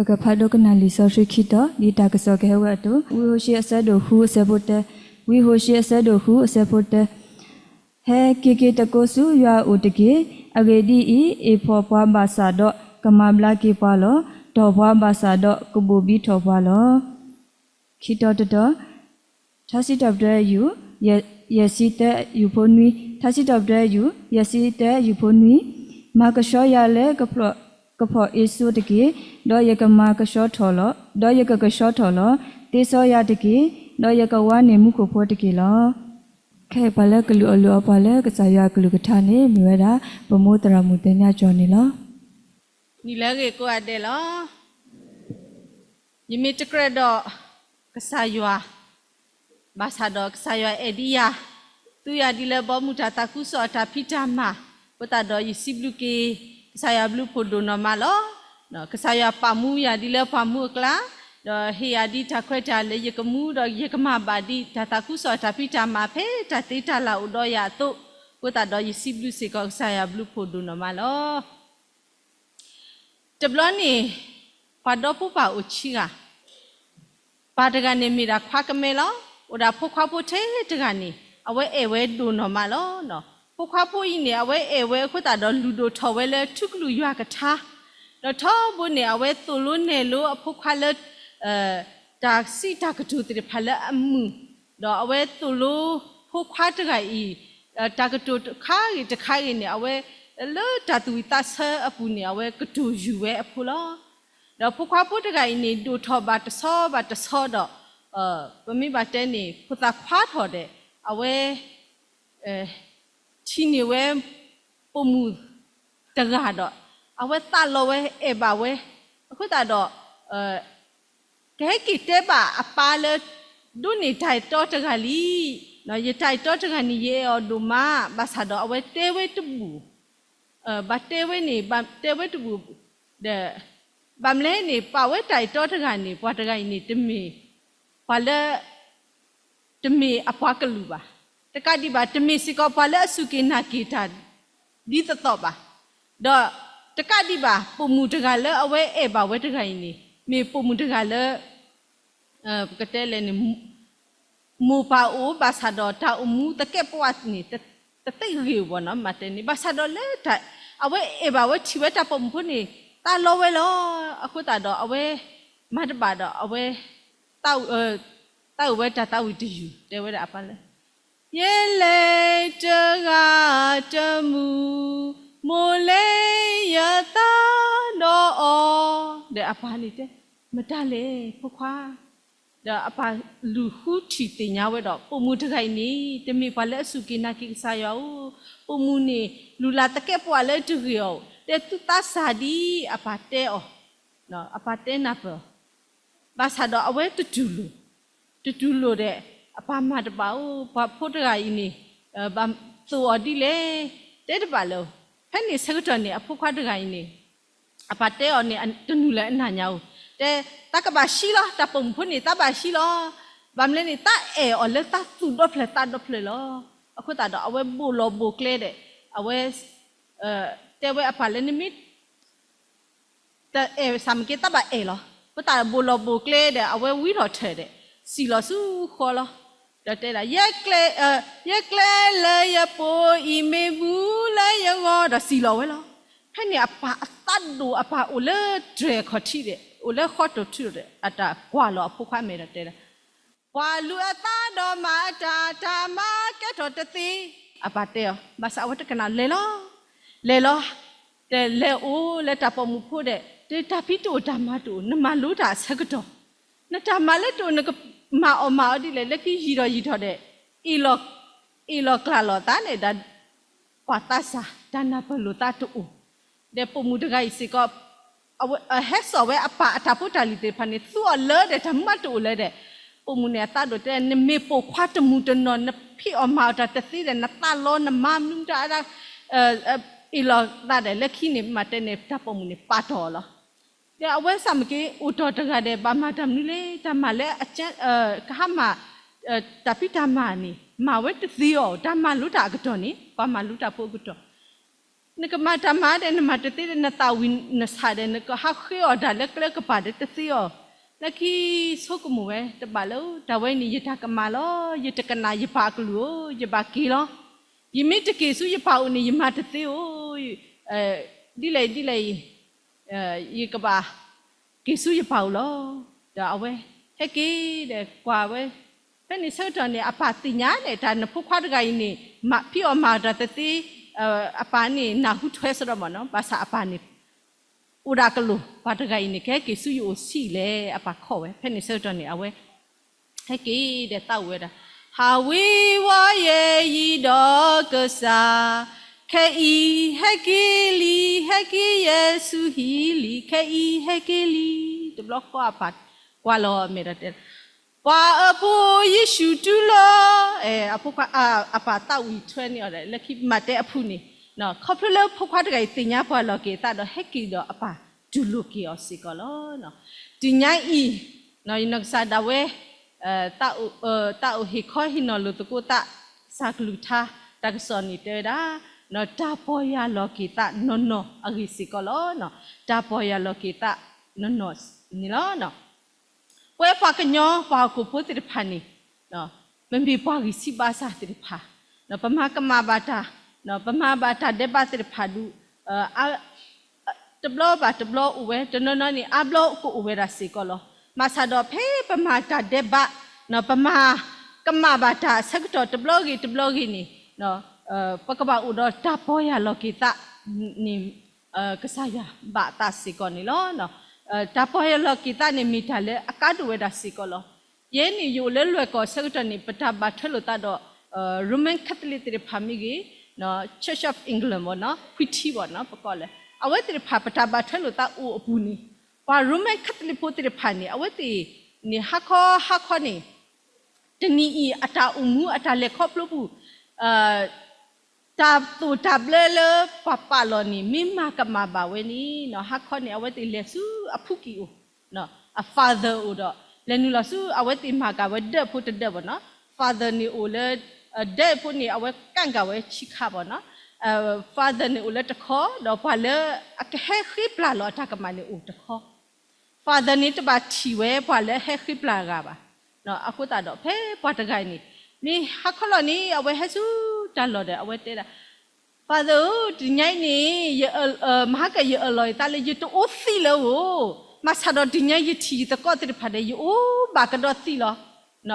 ပကဖးဒိကနၣ်လံာ်စီဆှံခံတီၤ ဒ်တၢ်ကစီၣ်ကဟဲဝဲအသိး, ဝံဟိၤၡ့အဆၢဒိၣ်ဃုအဆၢဖိတၢ, ဝံဟိၤၡ့အဆၢဒိၣ်ဃုအဆၢဖိတၢ, ဟဲက့ၤက့ၤသကိးဆူယွၤအအိၣ်တက့ၢ်. အဂ့ၢ်ဒ်အံၤ, အ့ၣ်ဖှီၣ်ပှၤဘၣ်ဆၣ်ဒီးကမၤဘျါက့ၤပှၤလီၤ. တီၢ်ပှၤဘၣ်ဆၣ်ဒီးကဘိၣ်ဘံထီၣ်ပှၤလီၤ. ခံတီၤတတီၤ, ထါစံးထီၣ်ပတြၢၤ ယဲၢ်ဆံတၢ ယုၢ်ဖိနွံ, ထါစံးထီၣ်ပတြၢၤ ယဲၢ်ဆံတၢ ယုၢ်ဖိနွံ, မၤကဆှီယၤလၢကဖီၣ်အ့စိၤတက့ၢ်, ဒီးယကမၤကဆှီထီၣ်လီၤ, ဒီးယကကဆှီထီၣ်လီၤ. သ့စီယၤတက့ၢ်, ဒီးယကဝါန့ၢ်မူခိၣ်ဖိတက့ၢ်လီၤ. ခဲအံၤပှၤလၢကလုၢ်အီၣ်လုၢ်အီပှၤလၢကစၢ်ယွၤအကလုၢ်ကထါန့ၣ် မ့ၢ်ဝဲဒၣ် ပမိၢ်သရၣ်မုၣ်သ့ၣ်ညါကၠီန့ၣ်လီၤ. နံၤလၢအဂ့ၤကိးဂၤဒဲးလီၤ. ယမ့ၢ်တကြၢးဒီးကစၢ်ယွၤ ဘၣ်ဆၣ်ဒီးကစၢ်ယွၤအဲၣ်ဒံးယၤ, သူယၤဒ်လၢဘီမုၢ်တၢ်သးခုကစီၣ်အတၢ်ဖံးတၢ်မၤ, အဃိသတးဒီးယစံးဘျုးက့ၤ ကစၢ်ယွၤဘျုးဖှိၣ်ဒိၣ်နီၢ်မးလီၤ. ကစၢ်ယွၤပာ်မူယၤဒ်လၢပှၤမူအကျါ, ဒီးဟ့ၣ်ယၤဒ်တၢ်ခွဲးတၢ်ယာ်လၢယကမူ, ဒီးယကမၤဘၣ်ဒ်တၢ်သးခုကစီၣ်အတၢ်ဖံးတၢ်မၤဖဲတၢ်သ့တၢ်လၢ်အိၣ်ဒီးယၤအသိး, အဃိသတးဒီးယစံးဘျုးစ့ၢ်ကီးကစၢ်ယွၤဘျုးဖှိၣ်ဒိၣ်နီၢ်မးလီၤ. တဘျီန့ၣ် ပှၤဒီဖိပၢ်အိၣ်ဆံဂၤ, ပၢ်တဂၤန့ၣ်မ့ၢ်ဒၣ်ခွါကမဲလီၤ. အိၣ်ဒၣ်ဖိခွါဖိထဲတဂၤန့ၣ် အဝဲအဲၣ်ဝဲဒိၣ်နီၢ်မးလီၤ. ဖိခွါဖိအံၤန့ၣ် အဝဲအဲၣ်ဝဲအဃိသတးဒီး လုၢ်ဒိၣ်ထီၣ်ဝဲလၢထူကလုၢ်ယွၤကထါ, ဒီးထီဘိန့ၣ် အဝဲသိၣ်လိနဲၣ်လိအဖိခွါလၢ တၢ်စံးတၢ်ကတိၤသ့ၣ်တဖၣ်လၢအမုာ်, ဒီးအဝဲသိၣ်လိဖိခွါတဂၤအံၤ တၢ်ကတိၤတခါဂ့ၤတခါဂ့ၤန့ၣ် အဝဲလၢတၢ်သူၣ်ဝံၣ်သးဆၢအပူၤန့ၣ် အဝဲကတိၤယုၢ်ဝဲအဖိလီၤ. ဒီးဖိခွါဖိတဂၤအံၤန့ၣ် ဒိၣ်ထီၣ်ဘၣ်တဆီဘၣ်တဆီဒီး ပမ့ၢ်ဘၣ်တဲန့ၣ် ဖိသၣ်ခွါထီၣ်ဒီး အဝဲ ထံၣ်န့ၢ်ဝဲ ပိာ်မုၣ်တဂၤဒီး အဝဲသးလီဝဲအဲၣ်ဘၣ်ဝဲ, အဃိသတးဒီး ကဟဲက့ၤတဲဘၣ်အပၢ်လၢ ဒိးန့ၢ်တၢ်အဲၣ်တီတဂၤလံ, ယတၢ်အဲၣ်တီတဂၤန့ၣ် ယအဲၣ်အီၤဒိၣ်မး, ဘၣ်ဆၣ်ဒီးအဝဲတဲဝဲတဘူၣ်, ဘၣ်တဲဝဲန့ၣ် ဘၣ်တဲဝဲတဘူၣ်ဒီး ဘၣ်မနုၤလဲၣ်န့ၣ် ပာ်ဝဲတၢ်အဲၣ်တီတဂၤန့ၣ် ပှၤတဂၤအံၤန့ၣ် တမ့ၢ်ပှၤလၢ တမ့ၢ်အပှၤကလုာ်ဘၣ်. တကးဒံးဘၣ် တမ့ၢ်စ့ၢ်ကီးပှၤလၢအစူၢ်က့ၤနာ်က့ၤတၢ် ဒ်သိးသိးဘၣ်. ဒီးတကးဒံးဘၣ် ပိာ်မုၣ်တဂၤလၢအဝဲအဲၣ်ဘၣ်ဝဲတဂၤအံၤန့ၣ် မ့ၢ်ပိာ်မုၣ်တဂၤလၢ ပကတဲလဲၣ်န့ၣ် မိၢ်ပၢ်အိၣ် ဘၣ်ဆၣ်ဒီးတၢ်အိၣ်မူသကဲးပဝးန့ၣ် တသ့ဂ့ၤဘၣ်နီၤ မၤတဲန့ၣ် ဘၣ်ဆၣ်ဒီးလၢ အဝဲအဲၣ်ဘၣ်ဝဲထံၣ်ဝဲတၢ်ပိာ်မုၣ်ဖိန့ၣ် သးလီဝဲလီၤ. အဃိသတးဒီးအဝဲ မၤတဘၣ်ဒီးအဝဲ သးအုးဝဲတၢ်သးဝံၣ်တယုၢ် တဲဝဲဒၣ်အပၢ်လၢ ယလဲၤတဂၤတမုာ် မိၢ်လ့ယသးဒီးအီၤ ဒီးအပၢ်န့ၣ်တဲ မတၤလဲၣ်ဖိခွါ ဒီးအပၢ်လူၤဃုထံၣ်သ့ၣ်ညါဝဲဒီး ပိာ်မုၣ်တဂၤအံၤန့ၣ် တမ့ၢ်ပှၤလၢအစူၢ်က့ၤနာ်က့ၤကစၢ်ယွၤဧိၤ, ပိာ်မုၣ်န့ၣ် လုၢ်လၢ်သကဲးပဝးလၢတဂ့ၤအီၤ တဲသုသးစၢ်ဒ်အပၢ်တဲအီၤ, အပၢ်တဲနၢ်ပၢၢ်အီၤ, ဘၣ်ဆၣ်ဒီးအဝဲတတူၢ်လိာ်, တတူၢ်လိာ်ဒီး အပၢ်မၤတဘၣ်ဧိၤ, ပှၤဖိတဂၤအံၤန့ၣ် ဘၣ်သိၣ်အီၤဒ်လဲၣ်, တဲတဘၣ်လၢၤ, ဖဲန့ၣ်ဆၢကတီၢ်န့ၣ် အဖိခွါတဂၤအံၤန့ၣ် အပၢ်တဲအီၤန့ၣ် တနုာ်လၢအနၢ်ညါဧိၤ, တဲ သးကဘၣ်ဆှံလီၤ, တၢ်ပိာ်မုၣ်ဖိန့ၣ် သးဘၣ်ဆှံလီၤ, ဘၣ်မနုၤလဲၣ်န့ၣ် သးအဲၣ်အီၤလၢသးသူၣ်ဒီဖျၢၣ်သးဒီဖျၢၣ်လီၤ. အဃိသတးဒီး အဝဲဘိၣ်လီၤဘိၣ်ကျဲဒီး အဝဲ တဲဝဲအပၢ်လၢနမ့ၢ် တအဲၣ်စၢ်မ့ၢ်က့ သးဘၣ်အဲၣ်လီၤ. အဃိသတးဒီးဘိၣ်လီၤဘိၣ်ကျဲဒီး အဝဲဝံထီၣ်ထၢၣ်ဒီး စံၣ်လီၤဆူဃီလီၤ. ဒီးတဲဒၣ် ယကျဲလၢယပိာ်အံၤ မ့ၢ်မူလၢယဂီၢ် ဒီးစံၣ်လီၤဝဲလီၤ. ဖဲန့ၣ်အပၢ်အသးဒိၣ် အပၢ်အိၣ်လၢတြဲၤခီၣ်ထံးဒီး အိၣ်လၢဃီတိာ်ထူဒီး အတၢ်ကွၢ်လီၤအဖိခွါမဲာ်ဒီးတဲဒၣ် ပှၤလူၤအသးဒီးမၤအတၢ် တၢ်မၤကဲထီၣ်တသ့. အပၢ်တဲအီၤ ဘၣ်ဆၣ်အဝဲတကနၣ်လဲၤလီၤ. လဲၤလီၤ, တဲလဲၤအိၣ်လၢတၢ်ပိာ်မုၣ်ဖိဒီး တဲတၢ်ဖံးတအိၣ်တၢ်မၤတအိၣ် နမၤလိတၢ်အဆၢကတီၢ်, နတၢ်မၤလၢတအိၣ် နကမၤအီၣ်မၤအီၤဒ်လဲၣ်, လၢခံယံာ်ထီၣ်ယံာ်ထီၣ်ဒီး အ့ၣ်လီၤကျၢ်လီၤသးန့ၣ်ဒီး ကွၢ်သးစၢ် တၢ်နၢ်ပၢၢ်လိာ်သးတအိၣ် ဒီးပိာ်မုၣ်တဂၤအံၤစ့ၢ်ကီး အဟဲစိာ်ဝဲအပၢ်အတၢ်ဖိတၢ်လံၤသ့ၣ်တဖၣ်န့ၣ် သူအီၤလၢဒီးတၢ်မူအတအိၣ်လၢဒီး ပိာ်မုၣ်န့ၣ်အသးဒိၣ်တဲ နမ့ၢ်ပိာ်ခွါတမုာ်တနီၤ နဖံးအီၣ်မၤအီၣ်တၢ်တသ့ဒီး နသးလီနမၤမနုၤမတၤ အ့ၣ်လီၤသးဒီး လၢခံန့ၣ် မၤတဲန့ၣ် တၢ်ပိာ်မုၣ်န့ၣ် ပာ်တီၢ်အီၤလီၤ. ဒီးအဝဲစၢ်မ့ၢ်က့ အိၣ်တီၢ်တဂၤဒီး ဘၣ်မၤတၢ်မနုၤလဲၣ် တၢ်မၤလၢအကဟါမၢ် တၢ်ဖံးတၢ်မၤန့ၣ် မၤဝဲတသ့အီၤ တၢ်မၤလိတၢ်အကတီၢ်န့ၣ် ပှၤမၤလိတၢ်ဖိအကတီၢ် နကမၤတၢ်မၤဒီး နမၤတသ့ဒီး နသးဝံၣ်နဆးဒီး နကဟးဃ့အီၣ်တၢ်လၢကျဲကပၤဒီးတသ့အီၤ, လၢခံဆိကမိၣ်ဝဲတဘၣ်လၢ တၢ်ဝဲန့ၣ် ယတၢ်ကမၣ်လီၤ. ယတကနၣ်ယပၢ်အကလုၢ်ဧိၤ, ယဘၣ်က့ၤလီၤ. ယမ့ၢ်တက့ၤဆူယပၢ်အိၣ်န့ၣ် ယမၤတသ့ဧိၤ, ဒ်လဲၣ်ဒ်လဲၣ်အံၤ ယကဘၣ်က့ၤဆူယပၢ်အိၣ်လီၤ. ဒီးအဝဲဟဲက့ၤဒီးကွၢ်ဝဲ, ဖဲန့ၣ်ဆၢကတီၢ်န့ၣ် အပၢ်သ့ၣ်ညါန့ၣ် တၢ်နဖိခွါတဂၤအံၤန့ၣ် မၤဖံးအီၣ်မၤအီၣ်တၢ်တသ့, အပၢ်န့ၣ်နၢ်ဟူထွဲစ့ၢ်ကီးမ့ၢ်နီၤ, ဘၣ်ဆၣ်အပၢ်န့ၣ် အိၣ်ဒၣ်ကလုၢ်, ပှၤတဂၤအံၤန့ၣ် ကဟဲက့ၤဆူယအိၣ်ဆံးလဲၣ်, အပၢ်ခီၣ်ဝဲ. ဖဲန့ၣ်ဆၢကတီၢ်န့ၣ် အဝဲ ဟဲက့ၤဒီးသးဝံၣ်ဝဲဒၣ်, ဟးဝ့ၤဝီယဲယံၤဒီးကစၢ်, ခဲအံၤဟဲက့ၤလံ, ဟဲက့ၤယဲဆူဟံၣ်လံ, ခဲအံၤဟဲက့ၤလံ. တဘျီဃီအပၢ်ကွၢ်လီၤမဲာ်ဒီးတဲ, ပှၤအဖိယ့ၣ်ၡူးတူၢ်လိာ်, အဖိခွါ အပၢ်သးဝံၣ်ထွဲန့ၢ်အီၤဒီး လၢခံမၤတဲအဖုၣ်န့ၣ်, ခီဖျိလၢဖိခွါတဂၤအံၤသ့ၣ်ညါပှၤလီၢ်က့ၤအသးဒီး ဟဲက့ၤဒီးအပၢ်တူၢ်လိာ်က့ၤအီၤစ့ၢ်ကီးလီၤ. တနံၤညါအံၤ နီၢ်ကစၢ်ဒၣ်ဝဲ သးအိၣ်ဟ့ၣ်ခီဟ့ၣ်နီၤလိာ်သကိးသး ကစၢ်ကလုၢ်ကထါ တၢ်ကစီၣ်န့ၣ်တဲဝဲဒၣ် တၢ်ပီၢ်ယၢ်လီၤက့ၤသးနီၢ်နီၢ်အဂ့ၢ်စ့ၢ်ကီးလီၤ. တၢ်ပီၢ်ယၢ်လီၤက့ၤသးနီၢ်နီၢ်န့ၣ်လီၤ. ပဝဲပှၤကညီပှၤဟီၣ်ခိၣ်ဖိသ့ၣ်တဖၣ်န့ၣ် ပမ့ၢ်ပှၤဂံၢ်ဆံးဘါစၢ်သ့ၣ်တဖၣ်, ပမၤကမၣ်ဘၣ်တၢ်, ပမၤဘၣ်တၢ်ဒဲးဘးသ့ၣ်တဖၣ်ဒုး တဘျီဘၣ်တဘျီအိၣ်ဝဲ, တနီၤနီၤန့ၣ် အါဘျီကအိၣ်ဝဲဒၣ်စ့ၢ်ကီးလီၤ. ဘၣ်ဆၣ်ဒီးဖဲပမၤတၢ်ဒဲးဘး, ပမၤကမၣ်ဘၣ်တၢ်ဆၢကတီၢ်တဘျီဂ့ၤတဘျီဂ့ၤန့ၣ် ပကဘၣ်အိၣ်ဒီးတၢ်ပီၢ်ယၢ်လီၤက့ၤသးန့ၣ် ကစၢ်ယွၤဘၣ်အသးစ့ၢ်ကီးန့ၣ်လီၤ. တၢ်ပီၢ်ယၢ်လီၤက့ၤသးန့ၣ် မ့ၢ်တၢ်လၢအကါဒိၣ်ဝဲဒၣ်စ့ၢ်ကီးလီၤ. ယဲန့ၣ် ယအိၣ်လၢလွဲၢ်ကီၢ်ဆၢကတီၢ်န့ၣ် ပတၢ်ဘၣ်ထွဲလိာ်သးဒီး Roman Catholic သ့ၣ်တဖၣ်မ့ၢ်ဂ့ၤ, Church of England မ့ၢ်နီၤ ခွံထံဘၣ်နီၤ ပကိးလၢ အဝဲသ့ၣ်တဖၣ် ပတၢ်ဘၣ်ထွဲလိာ်သးအိၣ်အပူၤန့ၣ် ပှၤ Roman Catholic ဖိသ့ၣ်တဖၣ်န့ၣ် အဝဲသ့ၣ်န့ၣ် ဟါခီဟါခီန့ၣ် တနံၤအံၤအတၢ်အိၣ်မူအတၢ်လဲၤခီဖျိပူၤ တၢ်သိၣ်တၢ်ဘျၢလၢပှၤပာ်လီၤန့ၣ် မ့ၢ်မၤကမၣ်ဘၣ်ဝဲန့ၣ် ဟါခီန့ၣ် အဝဲသ့ၣ်လဲၤဆူအဖူကံၢ်အိၣ် အ father အိၣ်ဒီး လဲၤနုာ်လီၤဆူအဝဲသ့ၣ်မၤကၤဝဲဒၢးဖိတဒၢးဘၣ်နီၤ father န့ၣ်အိၣ်လၢ ဒၢးဖိန့ၣ် အဝဲကၣ်ကၤဝဲဆံးခါဘၣ်နီၤ father န့ၣ်အိၣ်လၢတခီ ဒီးပှၤလၢအကဟဲဃ့ပျၢ်လီၤအတၢ်ကမၣ်န့ၣ်အိၣ်တခီ father န့ၣ်တဘၣ်ထံၣ်ဝဲပှၤလၢဟဲဃ့ပျၢ်အဂၤဘၣ်. အဃိသတးဒီး ဖဲပှၤတဂၤအံၤန့ၣ် မ့ၢ်ဟါခီလီၤန့ၣ် အဝဲဟဲဆူတၢ်လီၢ်ဒီး အဝဲတဲဒၣ် father ဧၢ, တနံၤညါအံၤန့ၣ် မဟါကယအၢၣ်လီၤယသးလၢယတအိၣ်သံလၢအအိၣ်, ဘၣ်ဆၣ်ဒီးတနံၤညါယထံၣ်ယသကိးသ့ၣ်တဖၣ်ဒီး ယအိၣ်ဘၣ်ကဒီးသံလီၤ.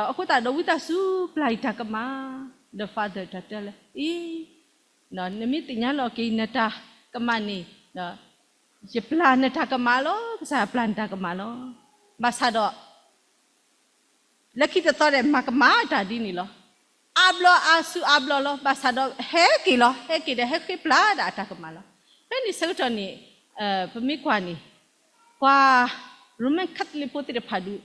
အဃိသတးဒီး ဝံသးစူၤပျၢ်ယတၢ်ကမၣ်, ဒီး father တၢ်တဲလၢ အ့ နမ့ၢ်သ့ၣ်ညါလီၤက့ၤနတၢ်ကမၣ်န့ၣ် ယပျၢ်နတၢ်ကမၣ်လီၤ, ကစၢ်ယွၤပျၢ်နတၢ်ကမၣ်လီၤ. ဘၣ်ဆၣ်ဒီး လၢခံတသီဒီး မၤကမၣ်တၢ်ဒ်န့ၣ်လီၤ. အါဘျီအါဆူအါဘျီလီၤ. ဘၣ်ဆၣ်ဒီး ဟဲက့ၤလီၤ, ဟဲက့ၤဒီး ဟဲဃ့ပျၢ်ဒၣ်အတၢ်ကမၣ်လီၤ. ဖဲန့ၣ်ဆၢကတီၢ်န့ၣ် ပမ့ၢ်ကွၢ်န့ၣ် ပှၤ Roman Catholic ဖိသ့ၣ်တဖၣ်ဒုး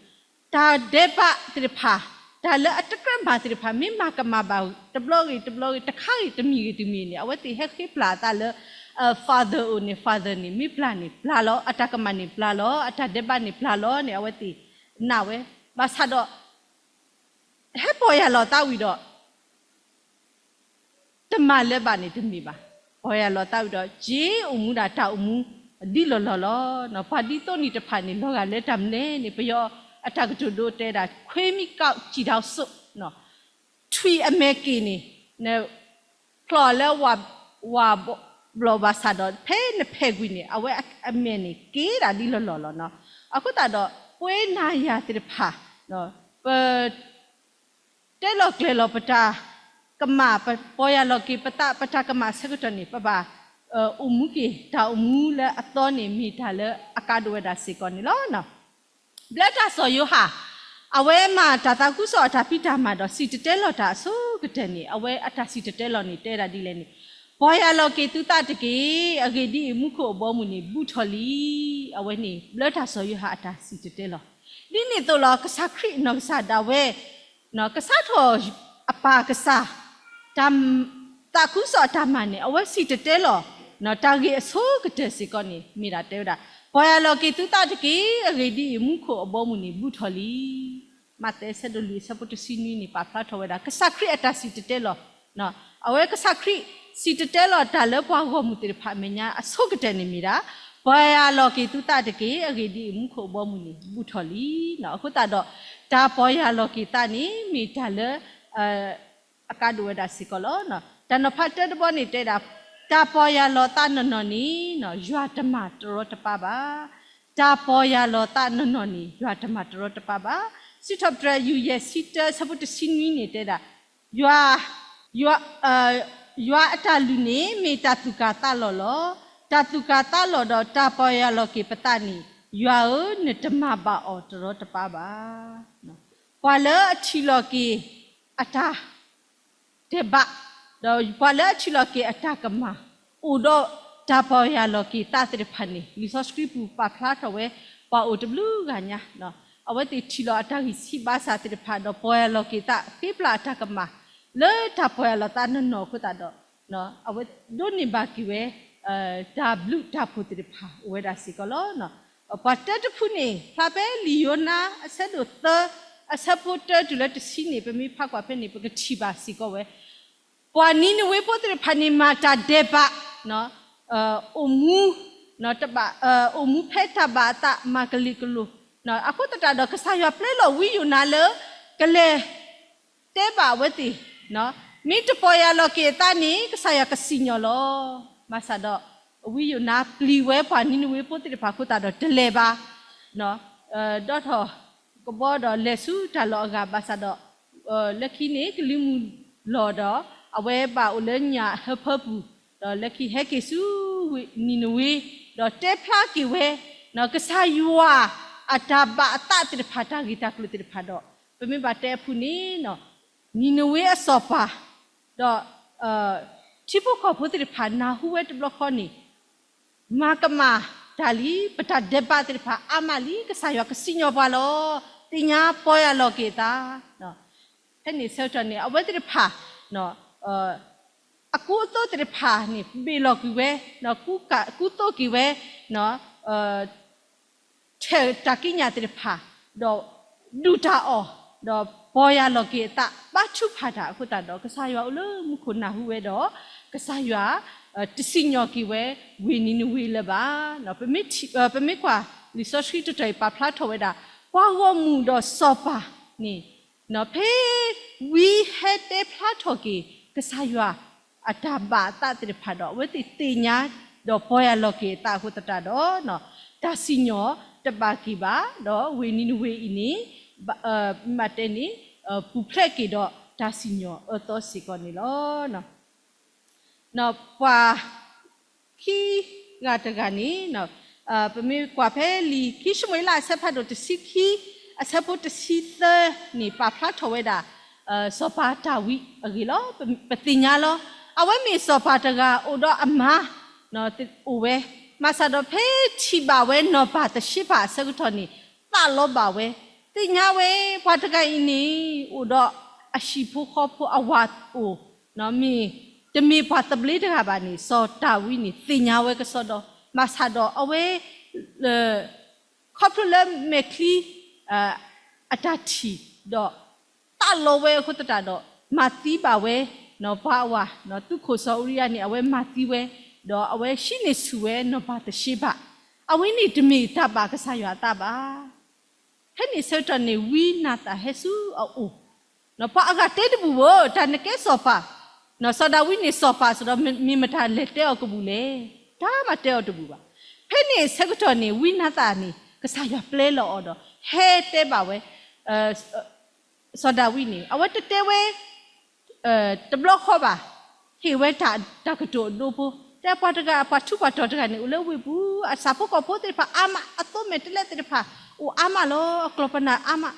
တၢ်ဒဲးဘးသ့ၣ်တဖၣ်, တၢ်လၢအတကြၢးမၤသ့ၣ်တဖၣ် မ့ၢ်မၤကမၣ်ဘၣ်တဘျီဂ့ၤတဘျီဂ့ၤ တခါဂ့ၤတမံၤဂ့ၤတမံၤန့ၣ် အဝဲသ့ၣ်ဟဲဃ့ပျၢ်အသးလၢ father အိၣ်န့ၣ် father န့ၣ် မ့ၢ်ပျၢ်န့ၣ်ပျၢ်လီၤ, အတၢ်ကမၣ်န့ၣ်ပျၢ်လီၤ, အတၢ်ဒဲးဘးန့ၣ်ပျၢ်လီၤန့ၣ် အဝဲသ့ၣ်နာ်ဝဲ. ဘၣ်ဆၣ်ဒီး ဟဲပီၢ်ယၢ်လီၤသးဝံၤဒီး တမၤလၢၤဘၣ်န့ၣ်တမ့ၢ်ဘၣ်. ပီၢ်ယၢ်လီၤသးဝံၤဒီး က့ၤအိၣ်မူဒၣ်တၢ်အိၣ်မူဒ်လီၢ်လီၢ်လီၤ. ပှၤဒ်သိးန့ၣ်တဖၣ်န့ၣ် လီၤဂာ်လၢတၢ်မနုၤလဲၣ်န့ၣ် ပယီၤအတၢ်ကတိၤဒိတဲဒၣ် ခွ့မံကီၢ်စံၣ်ဒီးစိး ထွံၣ်အမဲာ်က့ၤန့ၣ် ဖျိးလၢ ဝၣ်ဘျီၣ်ဘၣ်ဆၣ်ဒီး ဖဲနဖဲးကွံာ်န့ၣ် အဝဲအမဲာ်န့ၣ် က့ၤဒၣ်ဒ်လီၢ်လီၢ်လီၤနီၤ. အဃိသတးဒီး ပဝဲနၤယၤသ့ၣ်တဖၣ် ပ တဲလီၤကျဲၤလီၤပတၢ်ကမၣ် ပပီၢ်ယၢ်လီၤက့ၤပသး ပတၢ်ကမၣ်ဆၢကတီၢ်န့ၣ် ပဘၣ်အိၣ်မူက့ၤ တၢ်အိၣ်မူလၢအသီန့ၣ် မ့ၢ်တၢ်လၢအကါဒိၣ်ဝဲဒၣ်စ့ၢ်ကီးန့ၣ်လီၤ. ဘျၢတၢ်စီၤယိၤဟၣ် အဝဲမၤတၢ်သးခုကစီၣ်အတၢ်ဖံးတၢ်မၤဒီး စံၣ်တဲၤတဲလီၤတၢ်အဆိကတၢၢ်န့ၣ် အဝဲအတၢ်စံၣ်တဲၤတဲလီၤန့ၣ် တဲဒၣ်ဒ်လဲၣ်န့ၣ်, ပီၢ်ယၢ်လီၤက့ၤသုသးတက့ၢ်. အဂ့ၢ်ဒ်အံၤ, မူခိၣ်အဘီအမုၢ်န့ၣ် ဘူးထီၣ်လံ. အဝဲန့ၣ် ဘျၢတၢ်စီၤယိၤဟၣ်အတၢ်စံၣ်တဲၤတဲလီၤ. ဒ်န့ၣ်အသိးလီၤ ကစၢ်ခရံာ်နီၢ်ကစၢ်ဒၣ်ဝဲ ကစးထီၣ်အပၢ်ကစၢ် တၢ်သးခုကစီၣ်အတၢ်မၤန့ၣ် အဝဲစံၣ်တဲၤတဲလီၤ တၢ်ဂ့ၢ်အဆိကတၢၢ်စ့ၢ်ကီးန့ၣ် မ့ၢ်ဒၣ်တဲဝဲဒၣ်, ပီၢ်ယၢ်လီၤက့ၤသုသးတက့ၢ်. အဂ့ၢ်ဒ်အံၤ, မူခိၣ်အဘီအမုၢ်န့ၣ် ဘူးထီၣ်လံ. မးသဲ ဆၢဒိၣ်လွံၢ် အဆၢဖိတဆံနွံန့ၣ် ပာ်ဖျါထီၣ်ဝဲဒၣ် ကစၢ်ခရံာ်အတၢ်စံၣ်တဲၤတဲလီၤ အဝဲကစၢ်ခရံာ်စံၣ်တဲၤတဲလီၤတၢ်လၢပှၤဂီၢ်မုၢ်သ့ၣ်တဖၣ်အမဲာ်ညါအဆိကတၢၢ်န့ၣ်မ့ၢ်ဒၣ်, ပီၢ်ယၢ်လီၤက့ၤသုသးတက့ၢ်, အဂ့ၢ်ဒ်အံၤ, မူခိၣ်အဘီအမုၢ်န့ၣ် ဘူးထီၣ်လံ. အဃိသတးဒီး တၢ်ပီၢ်ယၢ်လီၤက့ၤသးန့ၣ် မ့ၢ်တၢ်လၢ အကါဒိၣ်ဝဲဒၣ်စ့ၢ်ကီးလီၤ. တၢ်နီၤဖးတၢတဘီန့ၣ်တဲဒၣ်, တၢ်ပီၢ်ယၢ်လီၤသးနီၢ်နီၢ်န့ၣ် ယွၤတမၤတရီတပါဘၣ်. တၢ်ပီၢ်ယၢ်လီၤသးနီၢ်နီၢ်န့ၣ် ယွၤတမၤတရီတပါဘၣ်. စံးထီၣ်ပတြၢၤ ယူၢ်ယဲၢ်ဆံတၢ အဆၢဖိတဆံနွံန့ၣ်တဲဒၣ်, ယွၤ, ယွၤ, ယွၤအတၢ်လုၢ်န့ၣ် မ့ၢ်တၢ်သူၣ်ကၢ်သးလီၤလီၤ. တၢ်သူၣ်ကၢ်သးလီၤဒီးတၢ်ပီၢ်ယၢ်လီၤက့ၤပသးန့ၣ်, ယွၤဧၢ, နတမၤဘၣ်အီၤတရီတပါဘၣ်. ပှၤလၢအထံၣ်လီၤက့ၤအတၢ် တဲဘၣ်, ဒီးပှၤလၢအထံၣ်လီၤက့ၤအတၢ်ကမၣ် အိၣ်ဒီးတၢ်ပီၢ်ယၢ်လီၤက့ၤသးသ့ၣ်တဖၣ်န့ၣ် လံာ်စီဆှံပူၤပာ်ဖျါထီၣ်ဝဲ ပှၤအိၣ်တဘျုးဂၤညါ, အဝဲသ့ၣ်ထံၣ်လီၤအတၢ်ဂံၢ်ဆံးဘၣ်ဆၣ်သ့ၣ်တဖၣ် ဒီးပီၢ်ယၢ်လီၤက့ၤသး ဃ့ပျၢ်အတၢ်ကမၣ် လၢတၢ်ပီၢ်ယၢ်လီၤသးနီၢ်နီၢ်အဃိသတးဒီး အဝဲဒိးန့ၢ်ဘၣ်က့ၤဝဲ တၢ်ဘျုးတၢ်ဖှိၣ်သ့ၣ်တဖၣ်အိၣ်ဝဲဒၣ်စ့ၢ်ကီးလီၤ. ပှၤတၢတဖုန့ၣ် ဖျါဖဲလံာ်ယိၤနါ အဆၢဒိၣ်သၢ အဆၢဖိတၢတုၤလၢတဆံန့ၣ် ပမ့ၢ်ဖးကွၢ်ဖဲန့ၣ် ပကထံၣ်ဘၣ်စ့ၢ်ကီးဝဲ ပှၤနံၤနဝ့ဖိသ့ၣ်တဖၣ်န့ၣ် မၤတၢ်ဒဲးဘး အိၣ်မူ တဘၣ်, အိၣ်မူဖဲတၢ်ဘၣ်အသး မၤကလံၤကလိၤ, အဃိသတးဒီး ကစၢ်ယွၤပျဲလီၤဝံယိၤနါလၢ ကလဲၤ တဲဘၣ်အဝဲသ့ၣ်, မ့ၢ်တပီၢ်ယၢ်လီၤက့ၤအသးန့ၣ် ကစၢ်ယွၤကစံၣ်ညီၣ်လီၤ. ဘၣ်ဆၣ်ဒီး ဝံယိၤနါပျံၤဝဲပှၤနံၤနဝ့ဖိသ့ၣ်တဖၣ်အဃိသတးဒီး တလဲၤဘၣ်, ဒီးထီၣ်ကဘီဒီးလဲၤဆူတၢ်လီၢ်အဂၤဘၣ်ဆၣ်ဒီး လၢခံန့ၣ် ကလံၤမုၢ်လီၤဒီး အဝဲဘၣ်အိၣ်လၢညၣ်အဟၢဖၢပူၤ, ဒီးလၢခံဟဲက့ၤဆူ ဝ့ၢ်နံၤနဝ့, ဒီးတဲဖျါက့ၤဝဲ ကစၢ်ယွၤအတၢ်ဘၣ်အသးသ့ၣ်တဖၣ် တၢ်ဂ့ၢ်တၢ်ကျိၤသ့ၣ်တဖၣ်ဒီး ပမ့ၢ်ဘၣ်တဲအဖုၣ်န့ၣ် နံၤနဝ့အစီၤပၤ ဒီး ထံဖိကီၢ်ဖိသ့ၣ်တဖၣ် နၢ်ဟူဝဲတဘျီဃီန့ၣ် မၤကမၣ်တၢ်လံ, ပတၢ်ဒဲးဘးသ့ၣ်တဖၣ်အါမးလံ, ကစၢ်ယွၤကစံၣ်ညီၣ်ပှၤလီၤ. သ့ၣ်ညါပီၢ်ယၢ်လီၤက့ၤအသး, ဖဲန့ၣ်ဆၢကတီၢ်န့ၣ် အဝဲသ့ၣ်တဖၣ် အကူအသိးသ့ၣ်တဖၣ်န့ၣ် ဘ့ၣ်လီၤကွံာ်ဝဲ, ကူသိးက့ၤဝဲ ထဲၣ်တၢ်ကံးညာ်သ့ၣ်တဖၣ်, ဒီးဒုၣ်တၢ်အီၣ်, ဒီးပီၢ်ယၢ်လီၤက့ၤအသး ဘါထုကဖၣ်တၢ်အဃိသတးဒီး ကစၢ်ယွၤအိၣ်လၢမူခိၣ်နၢ်ဟူဝဲဒီး ကစၢ်ယွၤ တစံၣ်ညီၣ်က့ၤဝဲ ဝ့ၢ်နံၤနဝ့လၢၤဘၣ်. ပမ့ၢ်ကွၢ်လံာ်စီဆှံတတီၢ်အံၤပာ်ဖျါထီၣ်ဝဲဒၣ် ပှၤဂီၢ်မုၢ်ဒီးစီၤပၤန့ၣ် ဖဲဝံဟဲတဲဖျါထီၣ်က့ၤ ကစၢ်ယွၤအတၢ်ဘၣ်အသးသ့ၣ်တဖၣ်ဒီး အဝဲသ့ၣ်သ့ၣ်ညါ ဒီးပီၢ်ယၢ်လီၤက့ၤအသးအဃိသတးဒီး တၢ်စံၣ်ညီၣ်တဘၣ်က့ၤဘၣ်, ဒီးဝ့ၢ်နံၤနဝ့အံၤန့ၣ် မ့ၢ်ဘၣ်တဲန့ၣ် ပူၤဖျဲးက့ၤဒီးတၢ်စံၣ်ညီၣ်အၢသီစ့ၢ်ကီးန့ၣ်လီၤ. ပှၤခံဂၤတဂၤန့ၣ် ပမ့ၢ်ကွၢ်ဖဲလံာ်ခံၡမူၤအ့လးအဆၢဖးဒိၣ်တဆံခံ အဆၢဖိတဆံသၢန့ၣ် ပာ်ဖျါထီၣ်ဝဲဒၣ် စီၤပၤတၢ်ဝံအဂ့ၢ်လီၤ. ပသ့ၣ်ညါလီၤ. အဝဲမ့ၢ်စီၤပၤတဂၤအိၣ်ဒီးအမါ အိၣ်ဝဲ, ဘၣ်ဆၣ်ဒီးဖဲထံၣ်ဘၣ်ဝဲနီၢ်ပၢ်တရှ့ဘၣ်အဆၢကတီၢ်န့ၣ် သးလီဘၣ်ဝဲ, သ့ၣ်ညါဝဲ ပှၤတဂၤအံၤန့ၣ် အိၣ်ဒီးအဟံၣ်ဖိဃီဖိအဝၤအိၣ် မ့ၢ်တမ့ၢ်ပှၤသဘျ့တဂၤဘၣ်န့ၣ် စီၤဒၤဝံးန့ၣ် သ့ၣ်ညါဝဲကစီဒီ, ဘၣ်ဆၣ်ဒီးအဝဲ ခီဖျိလၢမဲာ်ချံ အတၢ်ထံၣ်ဒီး သးလီဝဲအဃိသတးဒီး မၤသံဘၣ်ဝဲ ပှၤအဝၤ, သုးခိၣ်စီၤအူရံယၤန့ၣ် အဝဲမၤသံဝဲ, ဒီးအဝဲဟံးန့ၢ်ဆူၣ်ဝဲနီၢ်ပၢ်တရှ့ဘၣ်. အဝဲန့ၣ်တမ့ၢ်တၢ်ဘၣ်ကစၢ်ယွၤအသးဘၣ်. ဖဲန့ၣ်ဆၢကတီၢ်န့ၣ် ဝံနၤသၣ်ဟဲဆူအအိၣ်, ပှၤအဂၤတဲတဘူၣ်ဧၢ, တၢ်နကဲစီၤပၤ, စီၤဒၤဝံးန့ၣ်စီၤပၤစ့ၢ်ဒီး မ့ၢ်မတၤလဲၤတဲအီၤကဘူၣ်လဲၣ်. တၢ်မၤတဲအီၤတဘူၣ်ဘၣ်. ဖဲန့ၣ်ဆၢကတီၢ်န့ၣ် ဝံနၤသၣ်န့ၣ် ကစၢ်ယွၤပျဲလီၤအီၤဒီး ဟဲတဲဘၣ်ဝဲ စီၤဒၤဝံးန့ၣ် အဝဲတတဲဝဲ တဘျီဃီဘၣ်, ဟ့ၣ်ဝဲတၢ်ကတိၤအဒိဖိ, တဲပှၤတဂၤ ပှၤထူးပှၤတီၤတဂၤန့ၣ် အိၣ်လၢဝ့ၢ်ပူၤ, အဆၣ်ဖိကီၢ်ဖိသ့ၣ်တဖၣ်အါမး, အသိမဲာ်တဲးလဲးသ့ၣ်တဖၣ် အိၣ်အါမးလီၤ, အကျီၢ်ပနၢ်အါမး.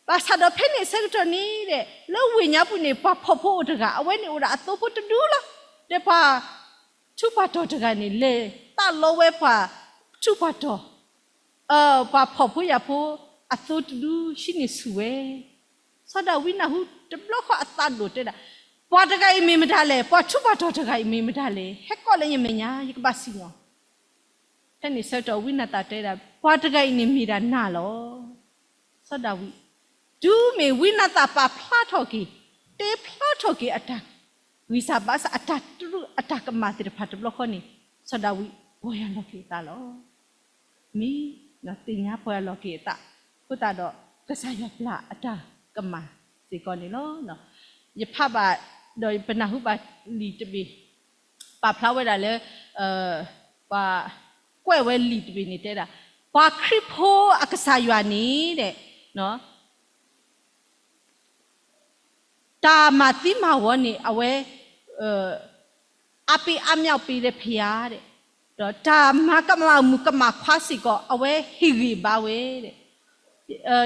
ဘၣ်ဆၣ်ဒီးဖဲန့ၣ်ဆၢကတီၢ်န့ၣ် လၢဝ့ၢ်ညါပူၤန့ၣ် ပှၤဖှီၣ်ဖိအိၣ်တဂၤ, အဝဲန့ၣ်အိၣ်ဒီးအသိဖိတဒူလီၤ. ဒီးပှၤထူးပှၤတီၤတဂၤန့ၣ် လဲၤသးလီဝဲပှၤထူးပှၤတီၤ ပှၤဖှီၣ်ဖိယာ်ဖိ အသိတဒူ ဟံးန့ၢ်ဆူၣ်ဝဲ. စီၤဒၤဝံးနၢ်ဟူတဘျီဃီအသးဒိၣ်တဲဒၣ်, ပှၤတဂၤအံၤမ့ၢ်မတၤလဲၣ်, ပှၤထူးပှၤတီၤတဂၤအံၤမ့ၢ်မတၤလဲၣ်, ဟဲကိးလၢယမဲာ်ညါ ယကဘၣ်စံၣ်ညီၣ်. ဖဲန့ၣ်ဆၢကတီၢ်ဝံနၤသၣ်တဲဒၣ်, ပှၤတဂၤအံၤန့ၣ်မ့ၢ်ဒၣ်နၤလီၤ. စီၤဒၤဝံး, တုၤမ့ၢ်ဝံနၤသၣ်ပာ်ဖျါထီၣ်က့ၤ, တဲဖျါထီၣ်က့ၤအတၢ် ဂံၢ်စၢ်ဘါစၢ်အတၢ်တရူးအတၢ်ကမၣ်သ့ၣ်တဖၣ်တဘျီဃီန့ၣ်, စီၤဒၤဝံးပီၢ်ယၢ်လီၤက့ၤအသးလီၤ. မ့ၢ်သ့ၣ်ညါပီၢ်ယၢ်လီၤက့ၤအသးအဃိသတးဒီး ကစၢ်ယွၤပျၢ်အတၢ်ကမၣ်စ့ၢ်ကီးန့ၣ်လီၤ. ယဖးဘၣ်ဒီးပနၢ်ဟူဘၣ်လံာ်တဘ့ၣ် ပာ်ဖျါဝဲဒၣ်လၢ ပှၤကွဲးဝဲလံာ်တဘ့ၣ်န့ၣ်တဲဒၣ်, ပှၤခရံာ်ဖိအကစၢ်ယွၤန့ၣ် တၢ်မၤသံမၤဝီန့ၣ် အဝဲ အါပ့အါမြောက်ပေးတဲ့ဘုရား ဒီးတၢ်မၤကမၣ်မုၣ်ကမၣ်ခွါစ့ၢ်ကီး အဝဲဟ့ၣ်ဂံၢ်ဘါဝဲ